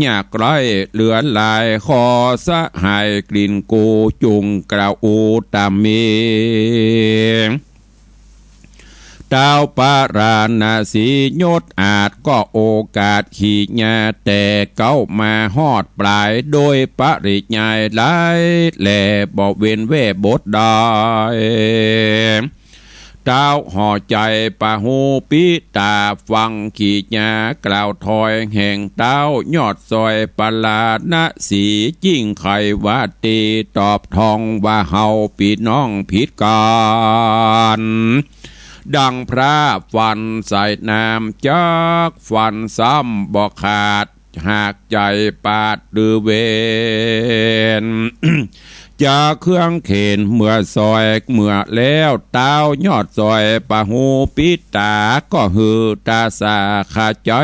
ยากไร้เหลือหลาย ขอสหายกลิ่นกูจุ่งกล่าวอุตตมี เต้าปาราณสียศอาจก็โอกาสขีญาแต่เก๊ามาฮอดปลาย โดยปริยายหลายแลบ่เว้นแว่บทใด เต้าหอไชยปะหุปิตาฟังขีญากล่าวถ้อยแห่งเต้ายอดซอยปาราณสี จึ่งไขว่าตี้ตอบทองว่าเฮาปี้น้องผิดกั๋น ดังพระฟันสายน้ำจักฟันซ้ำบ่ขาด หากใจ๋ปาดหรือเวร จะเคืองเข็ญเมื่อสอย เมื่อแล้ว ต้าวยอดสอย ปะหูปิดต๋า ก็หื้อต๋าสาขะใจ๊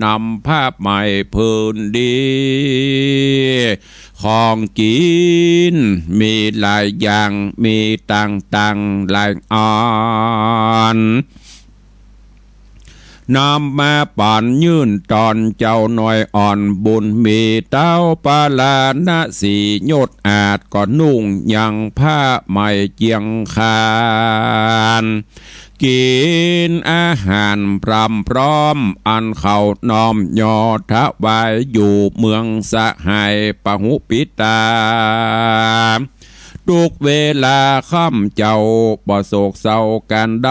นำผ้าใหม่ผืนดี ของกิ๋นมีหลายอย่าง มีต่างๆ หลายอัน นำมาปั๋นยื่นต๋อนเจ้าน้อยอ่อนบุญมี เต้าปาราณสียศอาจ ก็นุ่งยังผ้าใหม่เจียงคาน กิ๋นอาหารพร่ำพร้อม อันเขาน้อมยอถวาย อยู่เมืองสหายปะหูปิดต๋า ทุกเวลาค่ำเจ้า บ่โศกเศร้าก๋านใด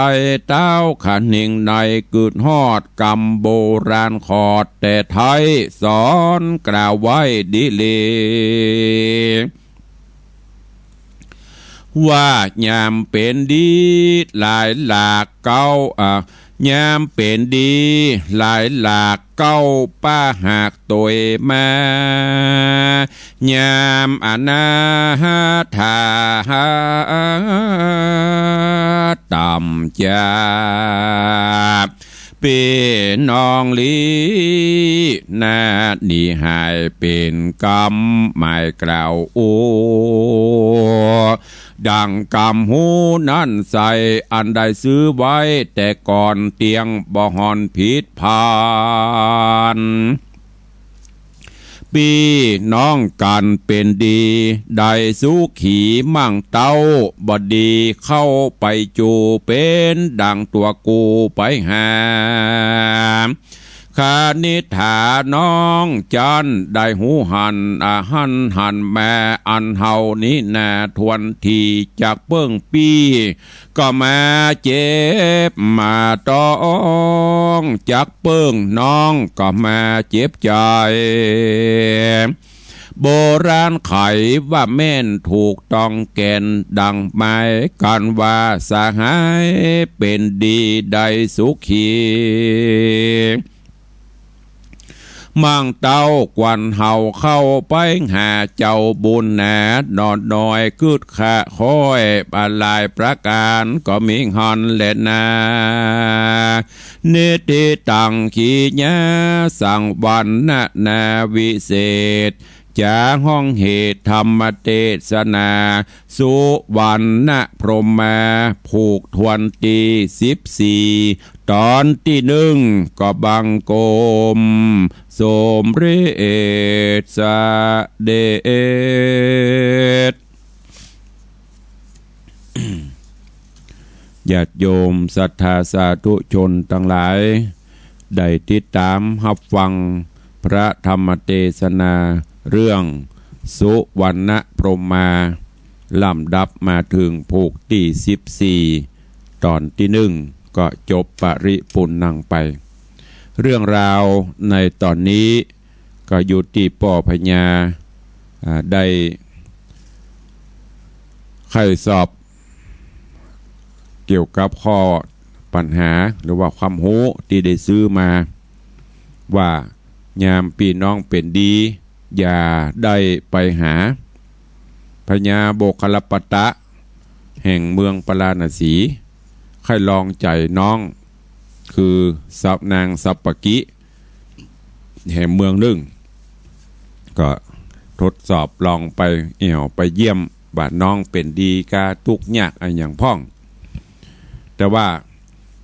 ต้าวขะเน่งใน กึ๊ดฮอดกำโบราณ ขอดแต่ไท้สอนกล่าวไว้ดีหลี ว่ายามเป๋นดีหลายหลากเก๊า อ่า ยามเป๋นดีหลายหลากเก๊า ป้าหากตวยมา ยามอนาถาต่ำจ้า ปี้น้องลีนา นี้หายเป๋นกำหมายกล่าว โอ้ ดังกำฮู้นั้นใส อันได้ซื้อไว้แต่ก่อน เตียงบ่ห่อนผิดพลาด ปี้น้องกั๋นเป๋นดี ได้สุขีมั่งเต้า บ่ดีเข้าไปจู๋ เป๋นดังตั๋วกูไปหา คณิษฐาน้องจั้น ได้ฮู้หัน อาหันหันมา อันเฮานี้นา ทวนทีจักเปิ้งปี้ ก็มาเจ็บมาต๊อง จักเปิ้งน้องก็มาเจ็บใจ๋ โบราณไขว่าแม่นถูกต้องแก่น ดังหมายกั๋นว่า สหายเป๋นดีได้สุขี มั่งเต้า ควันเฮาเข้าไปหาเจ้าบุญนา นอนน้อยกึ๊ดขะค่อย บาหลายประก๋านก็มีหันแลนา นิทธิตัง กิริยาสังวรรณนาวิเศษ จ๋าห้องเหตุธรรมเตสนา สุวรรณพรหมา ผูกทวนตี้สิบสี่ ต๋อนตี้นึ่ง ก็บังคมสมเร็จเสด็จ ญาติโยมศรัทธาสาธุชนตังหลาย ได้ติดต๋ามฮับฟังพระธรรมเตสนาเรื่องสุวรรณพรหมา ลำดับมาเถิงผูกตี้สิบสี่ ต๋อนตี้นึ่ง ก็จบปริปูรณ์ไป เรื่องราวในต๋อนนี้ก็อยู่ตี้ป้อพญา อ่า ได้ใค่สอบ เกี่ยวกับข้อปัญหาหรือว่าความฮู้ตี้ได้ซื้อมา ว่ายามปี้น้องเป๋นดี อย่าได้ไปหา พญาโมคคัลลาปตะ แห่งเมืองปาราณสี ใค่ลองใจ๋น้อง คือสัพ นางสัปปะกิ แห่งเมืองนึ่ง ก็ทดสอบลองไปแอ่วไปเยี่ยม ว่าน้องเป๋นดีกาตุ๊กข์ยากอะหยังพ่อง แต่ว่า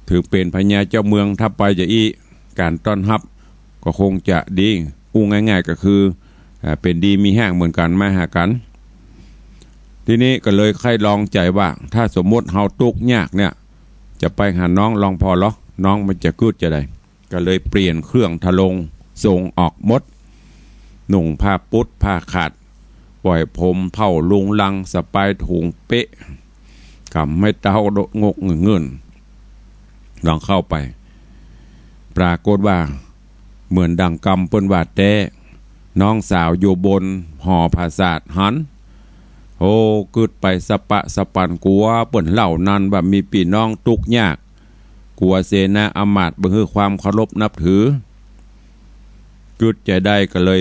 เถิงเป๋นพญาเจ้าเมือง ถ้าไปจะอี้ ก๋านต้อนฮับก็คงจะดี อู้ง่ายๆ ก็คือ อ่า เป๋นดีมีแฮงเหมือนกั๋น มาหากั๋น ทีนี้ก็เลยใค่ลองใจ๋ว่า ถ้าสมมุติเฮาตุ๊กข์ยากเนี่ย จะไปหาน้องลองผ่อลอ น้องมันจะกึ๊ดจาใด ก็เลยเปลี่ยนเครื่องทรง ทรงออกหมด นุ่งผ้าปุ๊ดผ้าขาด ปล่อยผมเผ่าลุงลัง สะปายถุงเป๊ะ ก๋ำไม้เต๊าโดะงกเงิ่นๆ ลองเข้าไป ปรากฏว่า เหมือนดังกำเปิ้นว่าแต๊ น้องสาวอยู่บนหอผาสาทหัน โอ้ กึ๊ดไปสะปะสะปัน กั๋วเปิ้นเล่านั้นว่ามีปี้น้องตุ๊กข์ยาก กั๋วเสนาอามาตย์บ่หื้อความเคารพนับถือ กึ๊ดจาใดก็เลย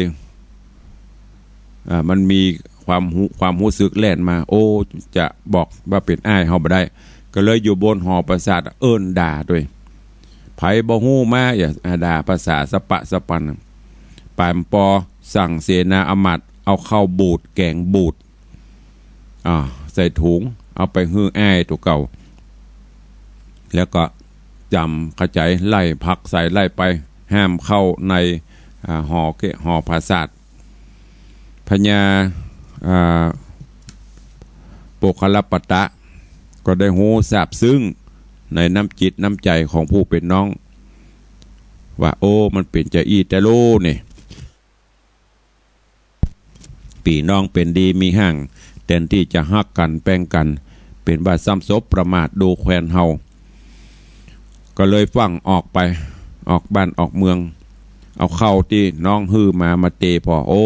อ่า มันมี ความฮู้ ความฮู้สึกแล่นมา โอ้ จะบอกว่าเป๋นอ้ายเฮาบ่ได้ ก็เลยอยู่บนหอปราสาทเอิ้นด่าตวย ใผบ่ฮู้มา อย่าด่าภาษาสะปะสะปัน ป๋ายปอสั่งเสนาอำมาตย์เอาข้าวบูดแก๋งบูด อ่า ใส่ถุง เอาไปหื้ออ้ายตั๋วเก่า แล้วก็จ๋ำเข้าใจ๋ ไล่ผลักไสไล่ไป ห้ามเข้าใน อ่า หอเก หอปราสาท พญา อ่า โปคคัลลปัตตะ ก็ได้ฮู้ซาบซึ้งในน้ำจิตน้ำใจ๋ของผู้เป๋นน้อง ว่า โอ้ มันเป๋นจาอี้แต๊ลูนี่ ปี้น้องเป๋นดีมีฮ้าง แตนตี้จะฮักกั๋นแป๋งกั๋น เป๋นว่าซ้ำสบประมาทดูแควนเฮา ก็เลยฟั่งออกไป ออกบ้านออกเมือง เอาข้าวตี้น้องหื้อมา มาเตผ่อ โอ้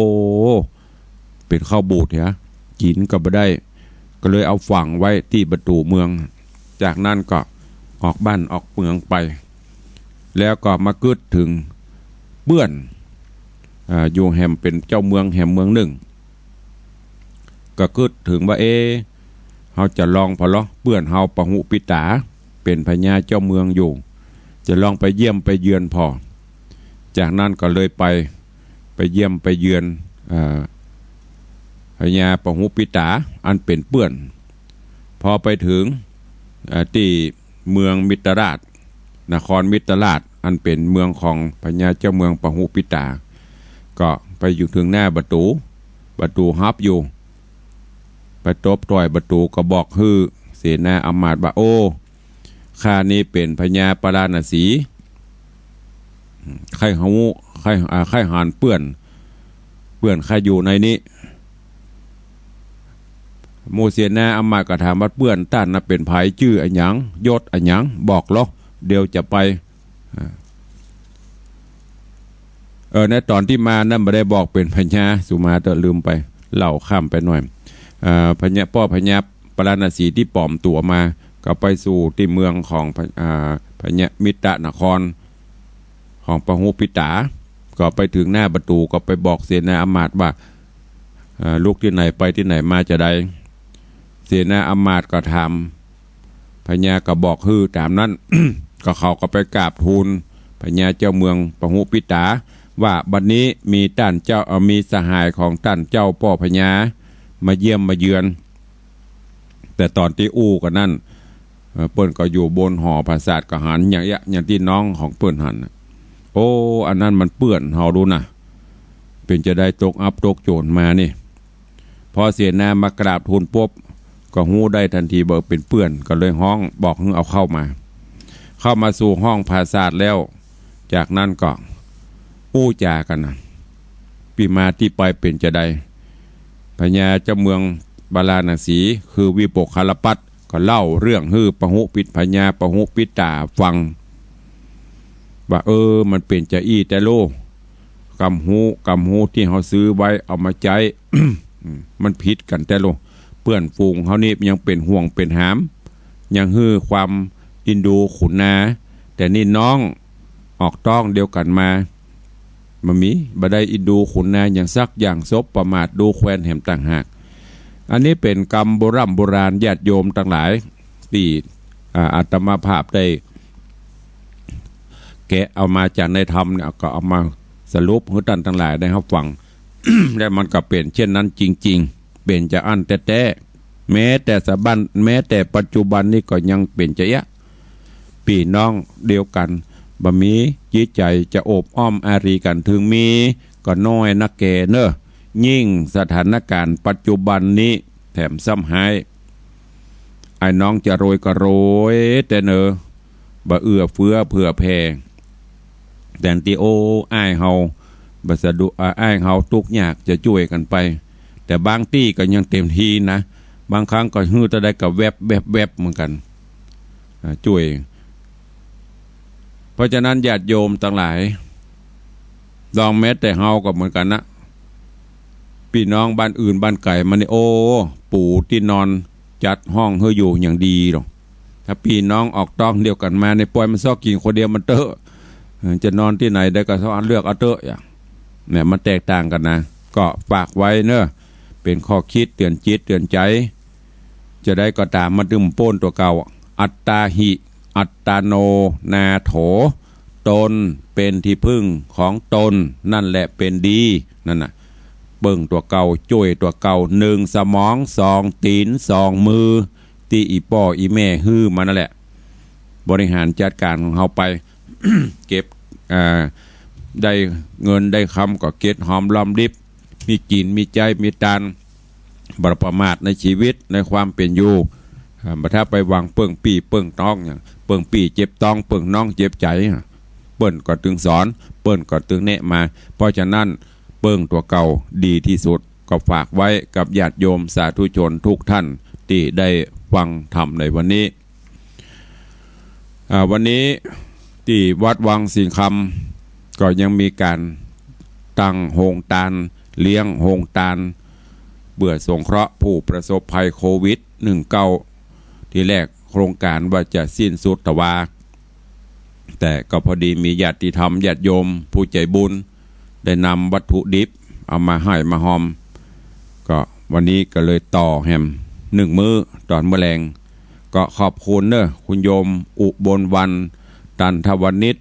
เป๋นข้าวบูดเหีย กิ๋นก็บ่ได้ ก็เลยเอาฝังไว้ตี้ประตู๋เมือง จากนั้นก็ออกบ้านออกเมืองไป แล้วก็มากึ๊ดเถิงเปื้อน อ่า อยู่แหมเป๋นเจ้าเมืองแหมเมืองนึ่ง ก็กึ๊ดเถิงว่า เอ๊ะ เฮาจะลองผ่อลอ เปื้อนเฮาปะหุปิตา เป๋นพญาเจ้าเมืองอยู่ จะลองไปเยี่ยมไปเยือนผ่อ จากนั้นก็เลยไป ไปเยี่ยมไปเยือน อ่า พญาปะหุปิตา อันเป๋นเปื้อน พอไปเถิง อ่า ตี้เมืองมิตรราช นครมิตรราช อันเป๋นเมืองของพญาเจ้าเมืองปะหุปิตา ก็ไปอยู่เถิงหน้าประตู๋ ประตู๋ฮับอยู่ ไปตบต่อยประตู๋ ก็บอกหื้อเสนาอำมาตย์ว่า โอ้ ข้านี้เป๋นพญาปาราณสี ใค่ฮู้ ใค่ อ่า ใค่หันเปื้อน เปื้อนข้าอยู่ในนี้ หมู่เสนาอำมาตย์ก็ถามว่า เปื้อนต้านน่ะเป๋นใผ จื้ออะหยัง ยศอะหยัง บอกลอ เดี๋ยวจะไป อ่า เออ ในต๋อนตี้มานั้นบ่ได้บอกเป๋นพญา สุมาเต๊อะ ลืมไป เล่าข้ามไปหน่อย อ่า พญา ป้อพญาปาราณสีตี้ป๋อมตั๋วมา ก็ไปสู่ตี้เมืองของพะ อ่า พญามิตรนคร ของปะหุปิตา ก็ไปเถิงหน้าประตู๋ ก็ไปบอกเสนาอำมาตย์ว่า เอ่อ ลุกตี้ไหนไปตี้ไหนมาจาใด เสนาอำมาตย์ก็ถาม พญาก็บอกหื้อต๋ามนั้น ก็เขาก็ไปกราบทูลพญาเจ้าเมืองปะหุปิตา ว่าบัดนี้มีต้านเจ้า เอ่อ มีสหายของต้านเจ้าป้อพญามาเยี่ยมมาเยือน แต่ต๋อนตี้อู้กั๋นนั้น เอ่อ เปิ้นก็อยู่บนหอปราสาทก็หันอย่างเอี้ย อย่างตี้น้องของเปิ้นหันน่ะ โอ้ อันนั้นมันเปื้อนเฮาดูนะ เป๋นจาใดตกอับตกโจ๋รมานี่ พอเสนามากราบทูลปุ๊บ ก็ฮู้ได้ตันทีว่าเป๋นเปื้อน ก็เลยฮ้องบอกหื้อเอาเข้ามา เข้ามาสู่ห้องปราสาทแล้ว จากนั้นก็อู้จ๋ากั๋นนะ ปี้มาตี้ไปเป๋นจาใด พญาเจ้าเมืองปาราณสี คือวิโปคคัลลปัตต ก็เล่าเรื่องหื้อปะหุปิต พญาปะหุปิตาฟัง ว่า เออ มันเป๋นจาอี้แต๊โล กำฮู้ กำฮู้ตี้เฮาซื้อไว้เอามาใจ๊ มันผิดกั๋นแต๊โล เปื้อนฝูงเฮานี่ยังเป๋นห่วงเป๋นหาม ยังหื้อความอินดูขุนนา แต่นี่น้องออกต๊องเดียวกั๋นมา บ่มี บ่ได้อินดูขุนนาหยังสักอย่าง สบประมาทดูแควนแหมต่างหาก อันนี้เป๋นกำโบร่ำโบราณ ญาติโยมตังหลาย ตี้ อ่า อาตมาภาพได้แกะเอามาจากในธรรมเนี่ย ก็เอามาสรุปหื้อต้านตังหลายได้ฮับฟัง และมันก็เป๋นเช่นนั้นจริงๆ เป๋นจาอั้นแต๊ๆ แม้แต่สะบั้น แม้แต่ปัจจุบันนี้ก็ยังเป๋นจาเอี้ย ปี้น้องเดียวกั๋น บ่มีจิตใจ๋จะโอบอ้อมอารีกั๋น เถิงมีก็น้อยนักแก่เน่อ ยิ่งสถานก๋ารณ์ปัจจุบันนี้แถมซ้ำฮ้าย ไอ้น้องจะรวยก็รวยแต๊เน่อ บ่เอื้อเฟื้อเผื่อแผ่ แตนตี้ โอ้ อ้ายเฮาบ่สะดวก อ่า อ้ายเฮาตุ๊กยากจะจ้วยกั๋นไป แต่บางตี้ก็ยังเต๋มทีนะ บางครั้งก็หื้อเต้าใดก็แวบๆๆ เหมือนกั๋น อ่า จ้วย เพราะฉะนั้นญาติโยมตังหลาย ลองแม้แต่เฮาก็เหมือนกั๋นนะ ปี้น้องบ้านอื่นบ้านไก๋มานี่ โอ้ ปู๋ตี้นอนจัดห้องหื้ออยู่อย่างดีลอ ถ้าปี้น้องออกต๊องเดียวกั๋นมานี่ ป่อยมันซอกกิ๋นคนเดียวมันเต๊อะ เออ จะนอนตี้ไหนได้ก็ซอกเลือกเอาเต๊อะ อย่างเนี่ย มันแตกต่างกั๋นนะ ก็ฝากไว้เน่อ เป๋นข้อคิดเตื๋อนจิตเตื๋อนใจ๋ จะใดก็ต๋าม มันตึงป๊นตั๋วเก่า อัตตาหิ อัตตาโน นาโถ ตนเป๋นตี้เปิ้งของตน นั่นแหละเป๋นดี นั่นน่ะ เปิ้งตั๋วเก่า จ้วยตั๋วเก่า นึ่งสมอง สองตี๋น สองมือ ตี้อี่ป้ออี่แม่หื้อมานั่นแหละ บริหารจัดก๋านของเฮาไป เก็บ อ่า ได้เงินได้คำก็เก็บหอมรอมริบ มีกิ๋นมีใจ๊มีตาน บ่ประมาทในจีวิตในความเป๋นอยู่ อ่า บ่ถ้าไปหวังเปิ้งปี้เปิ้งน้อง อย่างเปิ้งปี้เจ็บต๊อง เปิ้งน้องเจ็บใจ๋ เปิ้นก็ตึงสอน เปิ้นก็ตึงแนะมา เพราะฉะนั้นเปิ้งตั๋วเก่าดีตี้สุด ก็ฝากไว้กับญาติโยมสาธุชนทุกท่านตี้ได้ฟังธรรมในวันนี้ อ่า วันนี้ตี้วัดวังสิงห์คำก็ยังมีก๋านตั้งโฮงตาน เลี้ยงโฮงตาน เปื้อสงเคราะห์ผู้ประสบภัยโควิดหนึ่งเก้า ตี้แรกโครงก๋านว่าจะสิ้นสุดตะวา แต่ก็พอดีมีญาติธรรมญาติโยมผู้ใจ๋บุญ ได้นำวัตถุดิบเอามาหื้อมาฮอม ก็วันนี้ก็เลยต่อแหมนึ่งมื้อต๋อนเมื่อแลง ก็ขอบคุณเน้อ คุณโยมอุบลวรรณ ตันทวณิช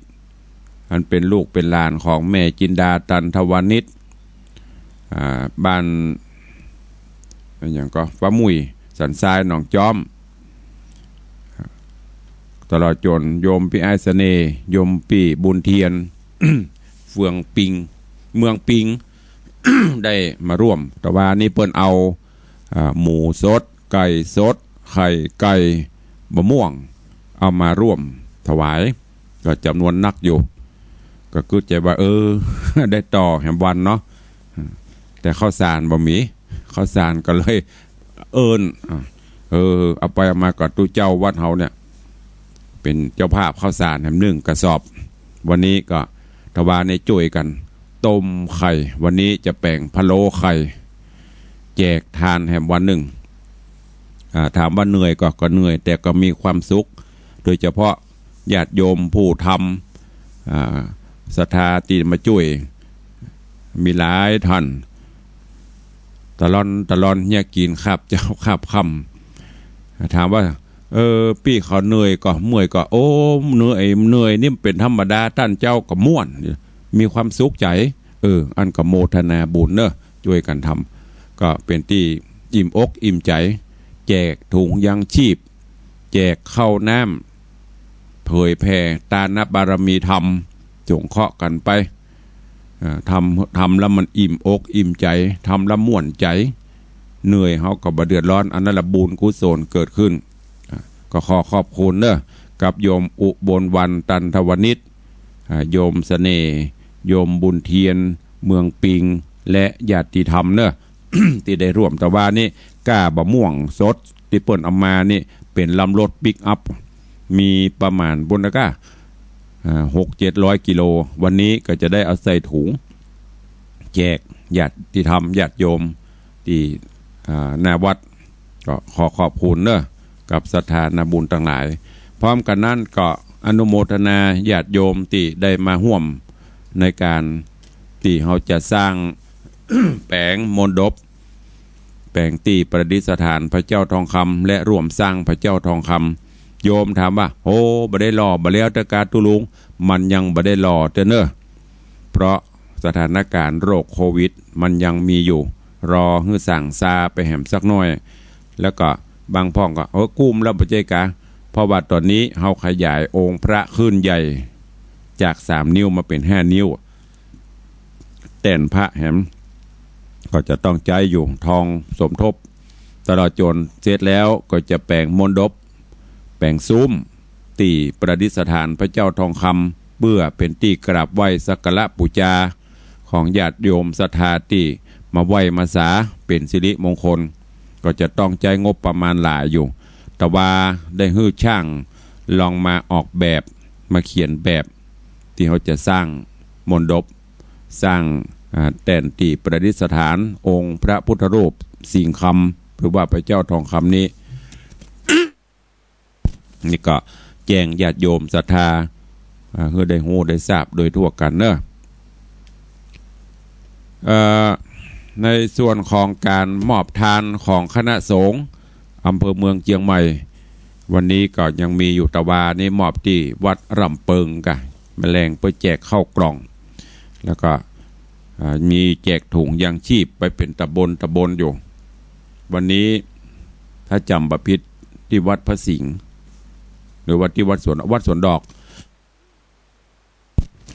อันเป๋นลูกเป๋นหลานของแม่จินดา ตันทวณิช อ่า บ้าน อะหยังก็ ฟ้ามุ่ย สันทราย หนองจ๊อม ตลอดจ๋นโยมปี้อ้ายเสน่ห์ โยมปี้บุญเทียน เฟืองปิง เมืองปิง ได้มาร่วม ตะวานี้เปิ้นเอา อ่า หมูสด ไก่สด ไข่ไก่ บะม่วง เอามาร่วมถวาย ก็จ๋ำนวนนักอยู่ ก็กึ๊ดใจ๋ว่า เออ ได้ต่อแหมวันเนาะ แต่ข้าวสารบ่มี ข้าวสารก็เลยเอิ้น อ่ะ เออ เอาไปเอามาก็ตุ๊เจ้าวัดเฮาเนี่ย เป๋นเจ้าภาพข้าวสารแหมนึ่งกระสอบ วันนี้ก็ตะวานี้จ้วยกั๋นต้มไข่ วันนี้จะแป๋งพะโล้ไข่ แจกตานแหมวันนึ่ง อ่า ถามว่าเหนื่อยก็ ก็เหนื่อย แต่ก็มีความสุข โดยเฉพาะญาติโยมผู้ธรรม อ่า ศรัทธาตี้มาจ้วย มีหลายท่าน ตะล่อน ตะล่อน เยียะกิ๋นคาบเจ๊าคาบค่ำ ถามว่า เออ ปี้เขาเหนื่อยก็ เมื่อยก็ โอ้ เหนื่อย เหนื่อยนี่เป๋นธรรมดา ต้านเจ้าก็ม่วน มีความสุขใจ๋ เออ อันก็โมทนาบุญเน้อ จ้วยกั๋นทำ ก็เป๋นตี้อิ่มอกอิ่มใจ๋ แจกถุงยังชีพ แจกข้าวน้ำ เผยแผ่ตานบารมีธรรม สงเคราะห์กั๋นไป อ่า ทำ ทำแล้วมันอิ่มอกอิ่มใจ๋ ทำแล้วม่วนใจ๋ เหนื่อยเฮาก็บ่เดือดร้อน อันนั้นละบุญกุศลเกิดขึ้น อ่า ก็ขอขอบคุณเน้อ กับโยมอุบลวรรณ ตันทวณิช อ่า โยมเสน่ห์ โยมบุญเทียน เมืองปิง และญาติธรรมเน้อ ตี้ได้ร่วมตะวานี้ ก้าบะม่วงสดตี้เปิ้นเอามานี่ เป๋นลำรถปิกอัพ มีประมาณบุญนะก้า อ่า หกเจ็ดร้อยกิโล วันนี้ก็จะได้เอาใส่ถุง แจกญาติธรรมญาติโยมตี้ อ่า หน้าวัด ก็ขอขอบคุณเน้อ กับศรัทธานาบุญตังหลาย พร้อมกั๋นนั้นก็อนุโมทนาญาติโยมตี้ได้มาฮ่วมในก๋านตี้เฮาจะสร้าง แป๋งมณฑป แป๋งตี้ประดิษฐานพระเจ้าทองคำ และร่วมสร้างพระเจ้าทองคำ โยมถามว่า โห บ่ได้หล่อบ่แล้วเตื้อกาตุ๊ลุง มันยังบ่ได้หล่อเตื้อเน้อ เพราะสถานก๋ารณ์โรคโควิดมันยังมีอยู่ รอหื้อส่างซาไปแหมสักหน้อย แล้วก็บางพ่องก็ เออ กุ้มแล้วบ่ใจ้กา เพราะว่าต๋อนนี้เฮาขยายองค์พระขึ้นใหญ่ จากสามนิ้วมาเป๋นห้านิ้ว แต้นพระแหม ก็จะต้องใจ๊อยู่ ทองสมทบ ตลอดจ๋นเสร็จแล้วก็จะแป๋งมณฑป แป๋งซุ้ม ตี้ประดิษฐานพระเจ้าทองคำ เปื้อเป๋นตี้กราบไหว้สักการะปู๋จา ของญาติโยมศรัทธาตี้มาไหว้มาสา เป๋นสิริมงคล ก็จะต้องใจ๊งบประมาณหลายอยู่ แต่ว่าได้หื้อจ้างลองมาออกแบบ มาเขียนแบบ ตี้เฮาจะสร้างมณฑป สร้าง อ่า แต้นตี้ประดิษฐานองค์พระพุทธรูปสิงห์คำ หรือว่าพระเจ้าทองคำนี้ นี่ก็แจ้งญาติโยมศรัทธา อ่า หื้อได้ฮู้ได้ทราบโดยทั่วกั๋นเน้อ เอ่อ ในส่วนของก๋านมอบตานของคณะสงฆ์อำเภอเมืองเจียงใหม่ วันนี้ก็ยังมีอยู่ ตะวานี้มอบตี้วัดร่ำเปิงก่ะ แมลงเปื้อแจกข้าวกล่อง แล้วก็ อ่า มีแจกถุงยางชีพไปเป๋นตำบลตำบลอยู่ วันนี้ถ้าจ๋ำบ่ผิดตี้วัดพระสิงห์ หรือว่าตี้วัดสวน วัดสวนดอก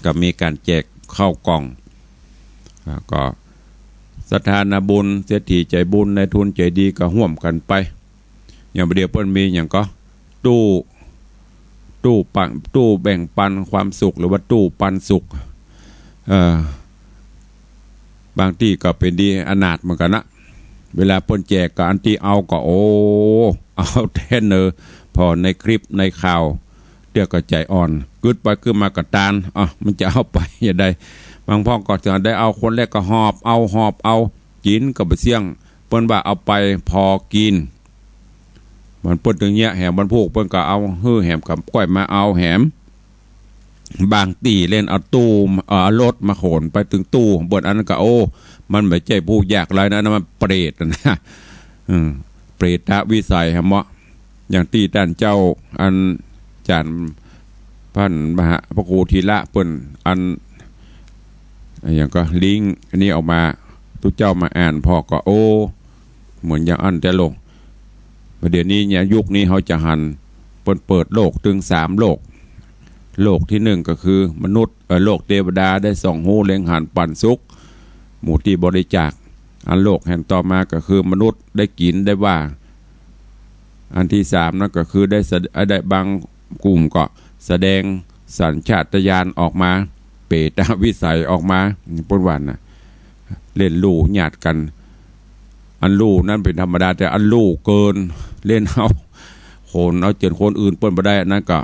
ก็มีก๋านแจกข้าวกล่อง อ่า ก็ศรัทธานาบุญ เศรษฐีใจ๋บุญ นายทุนใจ๋ดีก็ฮ่วมกั๋นไป อย่างบ่าเดี่ยวเปิ้นมีหยังก็ ตู้ ตู้ปัน ตู้แบ่งปันความสุข หรือว่าตู้ปันสุข เอ่อ บางตี้ก็เป๋นดีอนาถเหมือนกั๋นนะ เวลาเปิ้นแจกก็อันตี้เอาก็ โอ้ เอาแต๊เนอ ผ่อในคลิปในข่าว เดี๋ยวก็ใจ๋อ่อน กึ๊ดไปกึ๊ดมาก็ตาน อ่ะ มันจะเอาไปอย่างใด บางพ่องก็จะได้เอาคนแรกก็หอบเอา หอบเอา กิ๋นก็บ่เสี้ยง เปิ้นว่าเอาไปผ่อกิ๋น มันเปิ้นตึงเยียะแหม วันพูกเปิ้นก็เอาหื้อแหม ก็ก้อยมาเอาแหม บางตี้เล่นเอาตู้ เอ่อ เอารถมาขนไปตึงตู้ เปิ้นอันนั้นก็ โอ้ มันบ่ใจ้ผู้ยากไร้นะ อันนั้นมันเปรตนะ อืม เปรตวิสัยแหมเนาะ อย่างตี้ต้านเจ้า อันจ๋ารย์ พันมหาพระครูธีระเปิ้น อัน อะหยังก็ลิงก์อันนี้ออกมา ตุ๊เจ้ามาอ่านพ่อก็ โอ้ เหมือนอย่างอั้นแต๊ลง เดี๋ยวนี้เนี่ย ยุคนี้เฮาจะหัน เปิ้นเปิดโลกตึงสามโลก โลกตี้นึ่งก็คือมนุษย์ เอ่อ โลกเตวดาได้ส่องฮู้เล็งหันปันสุข หมู่ตี้บริจาค อันโลกแห่งต่อมาก็คือมนุษย์ได้กิ๋นได้ว่า อันตี้สามนั้นก็คือได้สะ ได้บางกลุ่มก็แสดงสัญชาตญาณออกมา เปรตวิสัยออกมา เปิ้นว่านะ เล่นลู่หยาดกั๋น อันลู่นั้นเป๋นธรรมดา แต่อันลู่เกิน เล่นเอา ขนเอาเจื้อนคนอื่นเปิ้นบ่ได้ อันนั้นก็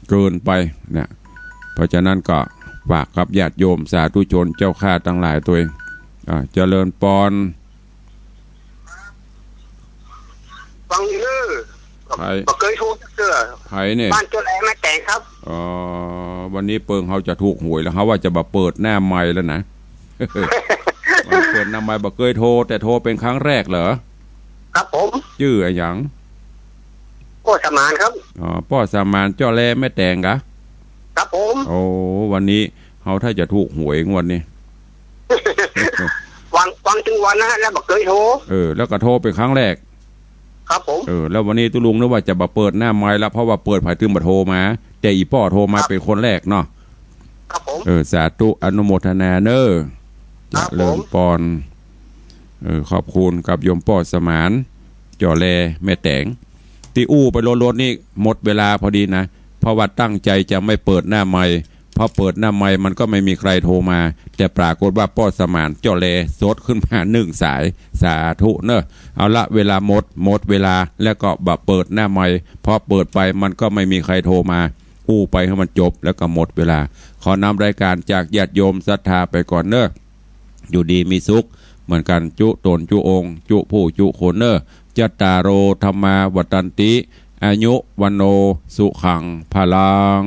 เกินไปนะ เพราะฉะนั้นก็ฝากกับญาติโยมสาธุชนเจ้าข้าตังหลายตวย อ่า เจริญปอน ฟังอยู่เน้อ ใผ บ่เกยถูกจักเตื้อ ใผเนี่ย บ้านเจ้าแลแม่แตงครับ อ๋อ วันนี้เปิงเฮาจะถูกหวยแล้ว เฮาว่าจะบ่เปิดหน้าไมค์แล้วนะ บ่เปิดหน้าไมค์ บ่เกยโทร แต่โทรเป๋นครั้งแรกเหรอ ครับผม จื้ออะหยัง ป้อสมานครับ อ๋อ ป้อสมาน เจ้าแลแม่แตงกะ ครับผม โอ้ วันนี้เฮาถ้าจะถูกหวยงวดนี้ ฟัง ฟังตึงวันนะฮะ แล้วบ่เกยโทร เออ แล้วก็โทรเป๋นครั้งแรก ครับผม เออ แล้ววันนี้ตุ๊ลุงนึกว่าจะบ่เปิดหน้าไมค์ละ เพราะว่าเปิดผายตึงบ่โทรมา แต่อี่ป้อโทรมา ครับ เป๋นคนแรกเนาะ ครับผม เออ สาธุ อนุโมทนาเน้อ ครับผม เจริญปอน เออ ขอบคุณกับโยมป้อสมาน เจ้าแลแม่แตง ตี้อู้ไปล้นๆ นี่หมดเวลาพอดีนะ เพราะว่าตั้งใจ๋จะไม่เปิดหน้าไมค์ เพราะเปิดหน้าไมค์มันก็ไม่มีใครโทรมา แต่ปรากฏว่าป้อสมานเจ้าแลสดขึ้นมาหนึ่งสาย สาธุเนอะ เอาละ เวลาหมด หมดเวลา แล้วก็บ่เปิดหน้าไมค์ เพราะเปิดไปมันก็ไม่มีใครโทรมา อู้ไปหื้อมันจบ แล้วก็หมดเวลา ขอนำรายการจากญาติโยมศรัทธาไปก่อนเนอะ อยู่ดีมีสุขเหมือนกั๋น จุต๋นจุองค์ จุผู้จุคนเนอะ จัตตาโร ธัมมา วัฑฒันติ อายุ วัณโณ สุขัง พลัง